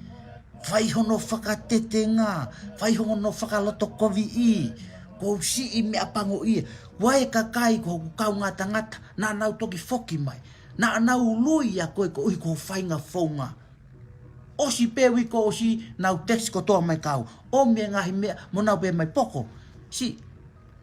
Fai hono fakatetenga. Fai hono fakalotokoviʻi. ʻOku ou siʻi meʻapango ia. Ko e kakai ko hoku kaungā tangata. Naʻa nau toki foki mai. Naʻa nau ului ʻia koe koeʻuhi ko hoʻo faʻahinga founga. ʻOsi pē uike kuo ʻosi nau text kotoa mai kia au. ʻOmi e ngaahi meʻa mo nau pehē mai poko. Siʻi,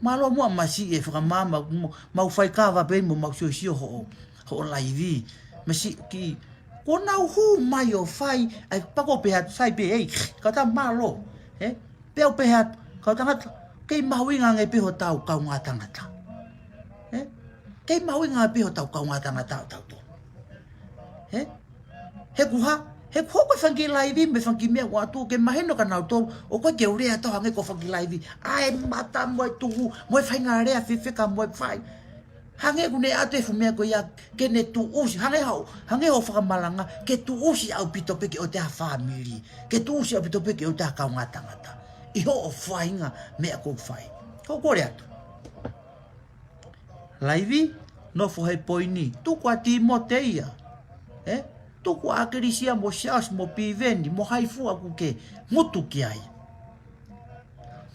mālō muʻa masiʻi e fakamaama, mo, mau fai kava pē mo mau siosio hoʻo, hoʻo laivi. Masiʻi ki, kuo nau hū mai ʻo fai, ʻai pako pē atu sai pē, ei, kau tā mālō. Ē? Pea u pehē atu, kau tangata, kei mahuʻinga ange pē hotau kaungā tangata. Ē? Kei mahuʻinga ange pē hotau kaungā tangata ʻo tautolu. Ē? He ʻoku hā, he ʻoku hoko e fanga kiʻi laivi, mo e fanga kiʻi meʻa ʻoatu, ke mahino kia nautolu, ʻoku ʻikai ke u lea atu hangē ko e fanga kiʻi laivi. ʻAi e mata mo e tuhu, mo e faʻahinga lea fefeka mo e fai. Hangē ʻoku ne ʻatu e fuʻu meʻa ko ia, ke ne tuʻusi, hangē haʻo, hangē hoʻo fakamalanga, ke tuʻusi ʻaupito pē ke ʻoua te ha fāmili, ke tuʻusi ʻaupito pē ke ʻoua te ha kaungā tangata. ʻI hoʻo faʻahinga meʻa ʻoku fai. ʻOku ou kole atu. Laivi, nofo he poini, tuku ʻa Tīmote ia. Ē? Tuku ʻa ʻAkilisia mo Siaosi mo Piveni, mo hai fua ʻoku ke ngutu ki ai.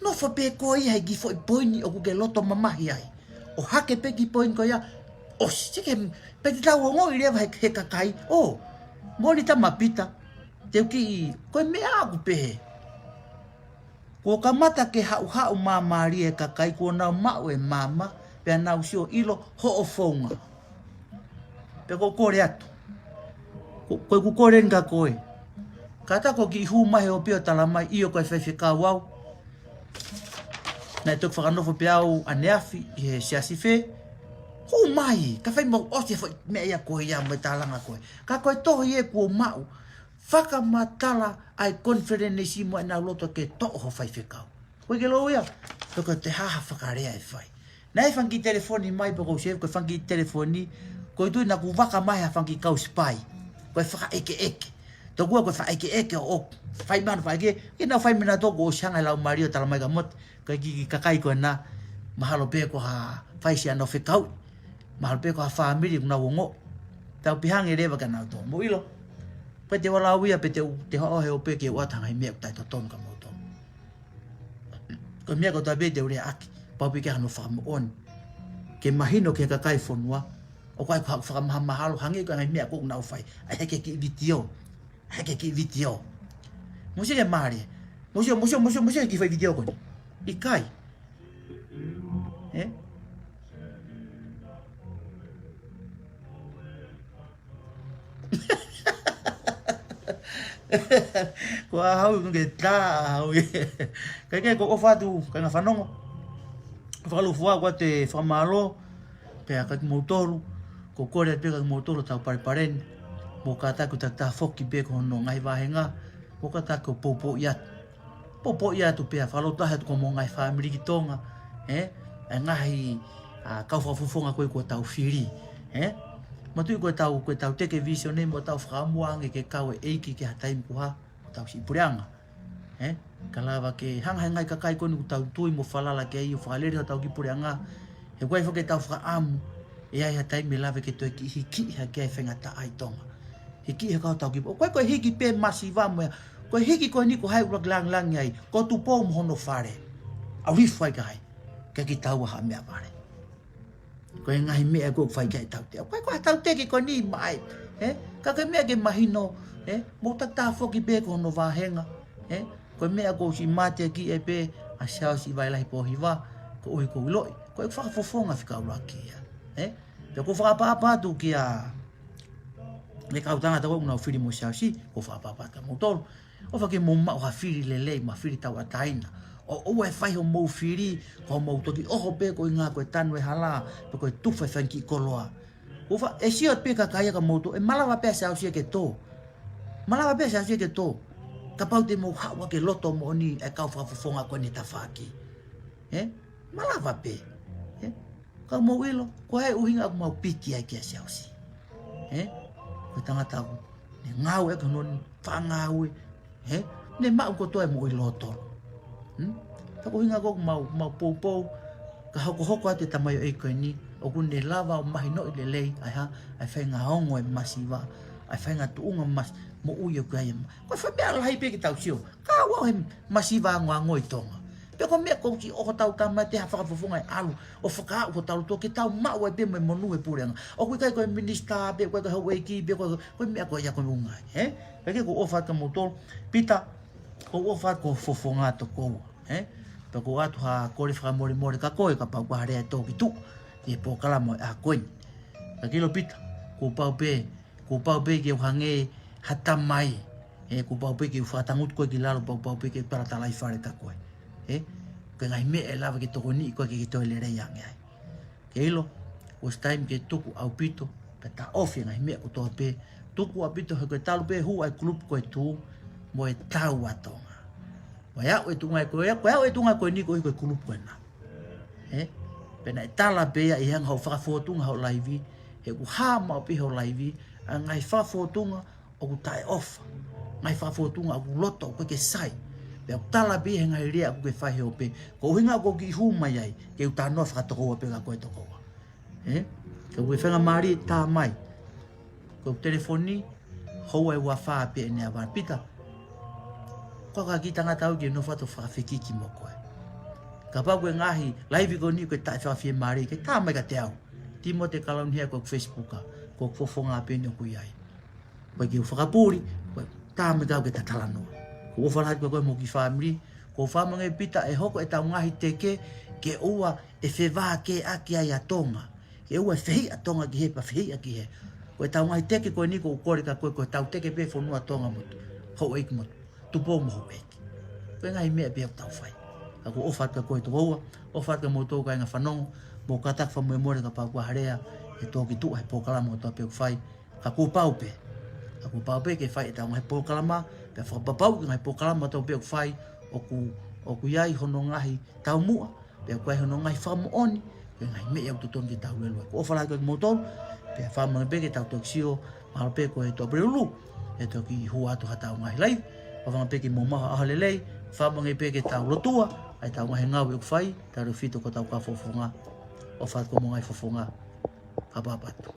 Nofo pē koe ia he kiʻi foʻi poini ʻoku ke loto mamahi ai. ʻO hake pē kiʻi poini ko ia, ʻosi, sike, pea te tau ongoʻi leva he, he kakai, ʻo, moli tama Pita, te u kiʻi, ko e meʻa ʻoku pehē. Kuo kamata ke haʻuhaʻu māmālie e kakai kuo nau maʻu e maama, pea nau sio ʻilo hoʻo founga. Pea ʻoku ou kole atu. Ko, ko ʻeku kole eni kia koe. Kātaki ʻo kiʻi hū mai he ope ʻo tala mai ʻio ko e faifekau au. Naʻe toki fakanofo pē au ʻaneafi ʻi he siasi fē. Hū mai, ka fai mau ʻosi e foʻi meʻa ia ko ia mo e tālanga ko ē. Ka ko e tohi ē kuo maʻu. Fakamatala ʻa e konifelenisi mo ʻenau loto ke toʻo ho faifekau. Ko e ke lou ia, pe ko e hā ha fakalea ʻe fai. Naʻe fanga kiʻi telefoni mai pe ko se, ko e fanga kiʻi telefoni, ʻoku ou tui naʻa ku vaka mai ha fanga kiʻi kau sipai. Ko e fakaʻekeʻeke. Tokua ko e faʻekeʻeke ʻo, ʻo fai mai hono faʻekeʻeke, ke nau fai mei nautolu kuo ʻosi hanga ʻe he Laumālie ʻo talamai kia Mōte, ko e kiʻi kakai ko ena, mahalo pē ko ha fai siʻanau fekauʻi, mahalo pē ko ha fāmili ʻoku nau ongoʻi. Tau pehē ange leva kia nautolu. Mou ʻilo, pea te u lau ia, pea te u, te u haʻu he ope ke u ʻoatu ha ngaahi meʻa ʻoku taʻetotonu kia moutolu. Ko e meʻa kotoa pē te u leaʻaki, pau pē ke hano fakamoʻoni. Ke mahino ki he kakai e fonua, ʻoku ʻikai ko haʻaku fakamahamahalo, hangē ko e ngaahi meʻa ʻoku nau fai. ʻAi hake e kiʻi vitiō. ʻAi hake e kiʻi vitiō. Mou sio ki he mālie. Mou sio, mou sio, mou sio, mou sio ki he kiʻi fai vitiō ko eni. ʻIkai. Ē? Ko e hau ke tā hau. Kae kehe ʻoku ou ʻofa atu, kāinga fanongo. Fakalūkufua ʻoku ou ʻoatu e fakamālō, pea kia kimoutolu, ʻoku ou kole atu pē kia kimoutolu ʻo tau palepale ni. Mou kātaki ʻo tafoki pē ki hono ngaahi vāhenga, mou kātaki ʻo poupouʻi atu. Poupouʻi atu pea fakalotolahi atu ki homou ngaahi fāmili ki Tonga, ē? ʻA e ngaahi, ʻa, kau fakafofonga ko ē kuo tau fili, ē? Manatuʻi ko ʻetau, ko ʻetau teke vīsone mo ʻetau fakaʻamu ange ke kau e ʻEiki ki ha taimi ko ē, ko ʻetau siʻi puleʻanga, ē? Ka lava ke hanga ʻe he ngaahi kakai ko eni ʻoku tau tui mo falala ki ai ʻo fakalele hotau kiʻi puleʻanga, he ʻoku ʻikai foki ke tau fakaʻamu ʻe ʻi ai ha taimi ʻe lava ke toe kiʻi hikiʻi hake ai e faingataʻa ʻi Tonga. Hikiʻi hake hotau kiʻi, ʻoku ʻikai ko e hiki pē masiva mo ia. Ko e hiki ko eni ko hai ʻoku lāngilangi ai, ko Tupou mo hono fale. ʻAlu hifo ai ki ai, ʻikai ke taua ha meʻavale. Ko e ngaahi meʻa ʻoku fai ki ai e tauteki. ʻOku ʻikai ko ha tauteki ko eni mai, ē? Ka ko e meʻa ke mahino, ē? Mou tafoki pē ki hono vāhenga, ē? Ko e meʻa kuo ʻosi mateakiʻi pē ʻa Siaosi Vailahi Pōhiva, koeʻuhi ko e ʻiloʻi ko e fakafofonga fika ʻuluaki ia, ē? Pea ʻoku ou fakaʻapaʻapa atu kia e kau tangata ʻoku nau fili mo Siaosi, ʻoku ou fakaʻapaʻapa atu kia moutolu. ʻOfa ke mou maʻu ha fili lelei mo ha fili tauʻatāina. ʻOua ʻe fai hoʻomou fili ko hoʻomou toki ʻoho pē koeʻuhinga ko e tanu e hala, pe ko e tufa e fanga kiʻi koloa. ʻOfa, ʻe sio pē kakai ia kia moutolu, ʻe malava pē ʻa Siaosi ia ke tō. Malava pē ʻa Siaosi ia ke tō. Kapau te mou haʻu ʻo ke loto moʻoni e kau fakafofonga ko eni he tafaʻaki. Ē? Malava pē. Ē? Ka mou ʻilo, ko e ʻuhinga ʻoku mau piki ai kia Siaosi. Ē? Ko e tangata ʻoku ne ngāueʻaki hono faʻa ngāue. Ē? Ne maʻu kotoa e moʻui lōtolu. Hmm? Ka ko e ʻuhinga ʻoku mau, mau poupou, ka hokohoko atu e tamaioʻeiki ko eni, ʻoku ne lava ʻo mahinoʻi lelei, ʻa e hā, ʻa e faʻahinga ongo e masiva, ʻa e faʻahinga tuʻunga masi-, moʻui ʻoku ʻi ai e ma-, ko e faʻahinga meʻa lahi pē ke tau sio. Ka ʻoku ʻi ai e masiva angoango ʻi Tonga. Pea ko e meʻa ʻoku ʻosi ʻoho hotau tama te ha fakafofonga ʻe ʻalu ʻo fakaaʻu hotau loto ke tau maʻu ai pē mo e monū he puleʻanga. ʻOku ʻikai ko e minisitā pē, ko e houʻeiki pē, ko e, ko e meʻa ko ia ko e ʻuhinga. Ē? Kae kehe ʻoku ou ʻofa atu kia moutolu, Pita, ʻoku ou ʻofa atu ki ho fofonga tokoua. Ē? Pea ʻoku ou ʻoatu ha kole fakamolemole kia koe kapau ko ha lea ʻe tō ki tuʻa ʻi he polokalama ʻo e ʻaho ko eni. Kae kehe ʻilo Pita, kuo pau pē, kuo pau pē ke u hangē ha tamai. Ē, kuo pau pē ke u fakatangutu koe ki lalo, pau, pau pē ke u talatalaifale kia koe. Ē, ko e ngaahi meʻa ʻe lava ke tokoniʻi koe ke ke toe lelei ange ai. Ke ʻilo, ʻosi taimi ke tuku ʻaupito, pea taʻofi e ngaahi meʻa kotoa pē, tuku ʻaupito he ko e talu pē hū ʻa e kulupu ko e Tū, mo e Tau ʻa Tonga. Ko e aʻu e tuʻunga ko e, ko e aʻu e tuʻunga ko eni koeʻuhi ko e kulupu ko ena. Ē? Pea naʻe tala pē ia ʻi he anga hoʻo fakafōtunga hoʻo laivi, he ʻoku hā maʻu pē hoʻo laivi, ʻa e ngaahi fakafōtunga ʻoku taʻeʻofa. Ngaahi fakafōtunga ʻoku loto ʻoku ʻikai ke sai. Pea ʻoku tala pē ia he ngaahi lea ʻoku ke fai he ope. Ko e ʻuhinga ʻoku ou kiʻi hū mai ai, ke u talanoa fakatokoua pē kia koe tokoua. Ē? Ka ʻoku ke faingamālie tā mai. Ko e telefoni, houa ʻe ua fā pē ʻene ava, Pita. Ko e kiʻi tangata au ke nofo atu ʻo fakafekiki mo koe. Kapau ko e ngaahi laivi ko eni ʻoku ke taʻefakafiemālie, ke tā mai kiate au. Timote Kalaunihia ko e Facebook, ko e fofonga pē eni ʻoku ʻi ai. Ko e kiʻi fakapuli, ko e tā mai kiate au ke ta talanoa. ʻOku ou ʻofa lahi atu kia koe mo ho kiʻi fāmili, ʻoku ou fakamolemole Pita ʻe hoko ʻetau ngaahi teke, ke ʻoua ʻe fevākēʻaki ai ʻa Tonga. Ke ʻoua ʻe fehiʻa Tonga ki hē pea fehiʻa ki hē. Ko ʻetau ngaahi teke ko eni ʻoku ou kole kia koe, ko ʻetau teke pē fonua Tonga mo Tupou, houʻeiki mo Tupou mo houʻeiki. Ko e ngaahi meʻa pē ʻoku tau fai. Ka ʻoku ou ʻofa atu kia koe tokoua, ʻofa atu kia moutolu kāinga fanongo, mou kātaki fakamolemole kapau ko ha lea ʻe tō ki tuʻa he polokalama kotoa pē ʻoku fai, ka kuo pau pē. Ka kuo pau pē ke fai ʻetau ngaahi polokalama, pea fakapapauʻi ko e ngaahi polokalama kotoa pē ʻoku fai, ʻoku, ʻoku ʻi ai hono ngaahi taumuʻa, pea ʻoku ʻi ai hono ngaahi fakamoʻoni, ko e ngaahi meʻa ʻoku totonu ke tau lelei. ʻOku ou ʻofa lahi atu kia moutolu, pea fakamolemole pē ke tau toki sio, mahalo pē ko e Tuʻapulelulu. ʻe toki hū atu haʻatau ngaahi live. ʻOfa ange pē ke mou maʻu ha ʻaho lelei, fakamange pē ke tau lotua ʻa ʻetau ngaahi ngāue ʻoku fai, tautefito ki hotau kau fofonga. ʻOfa atu ki homou ngaahi fofonga. Fakapapau atu.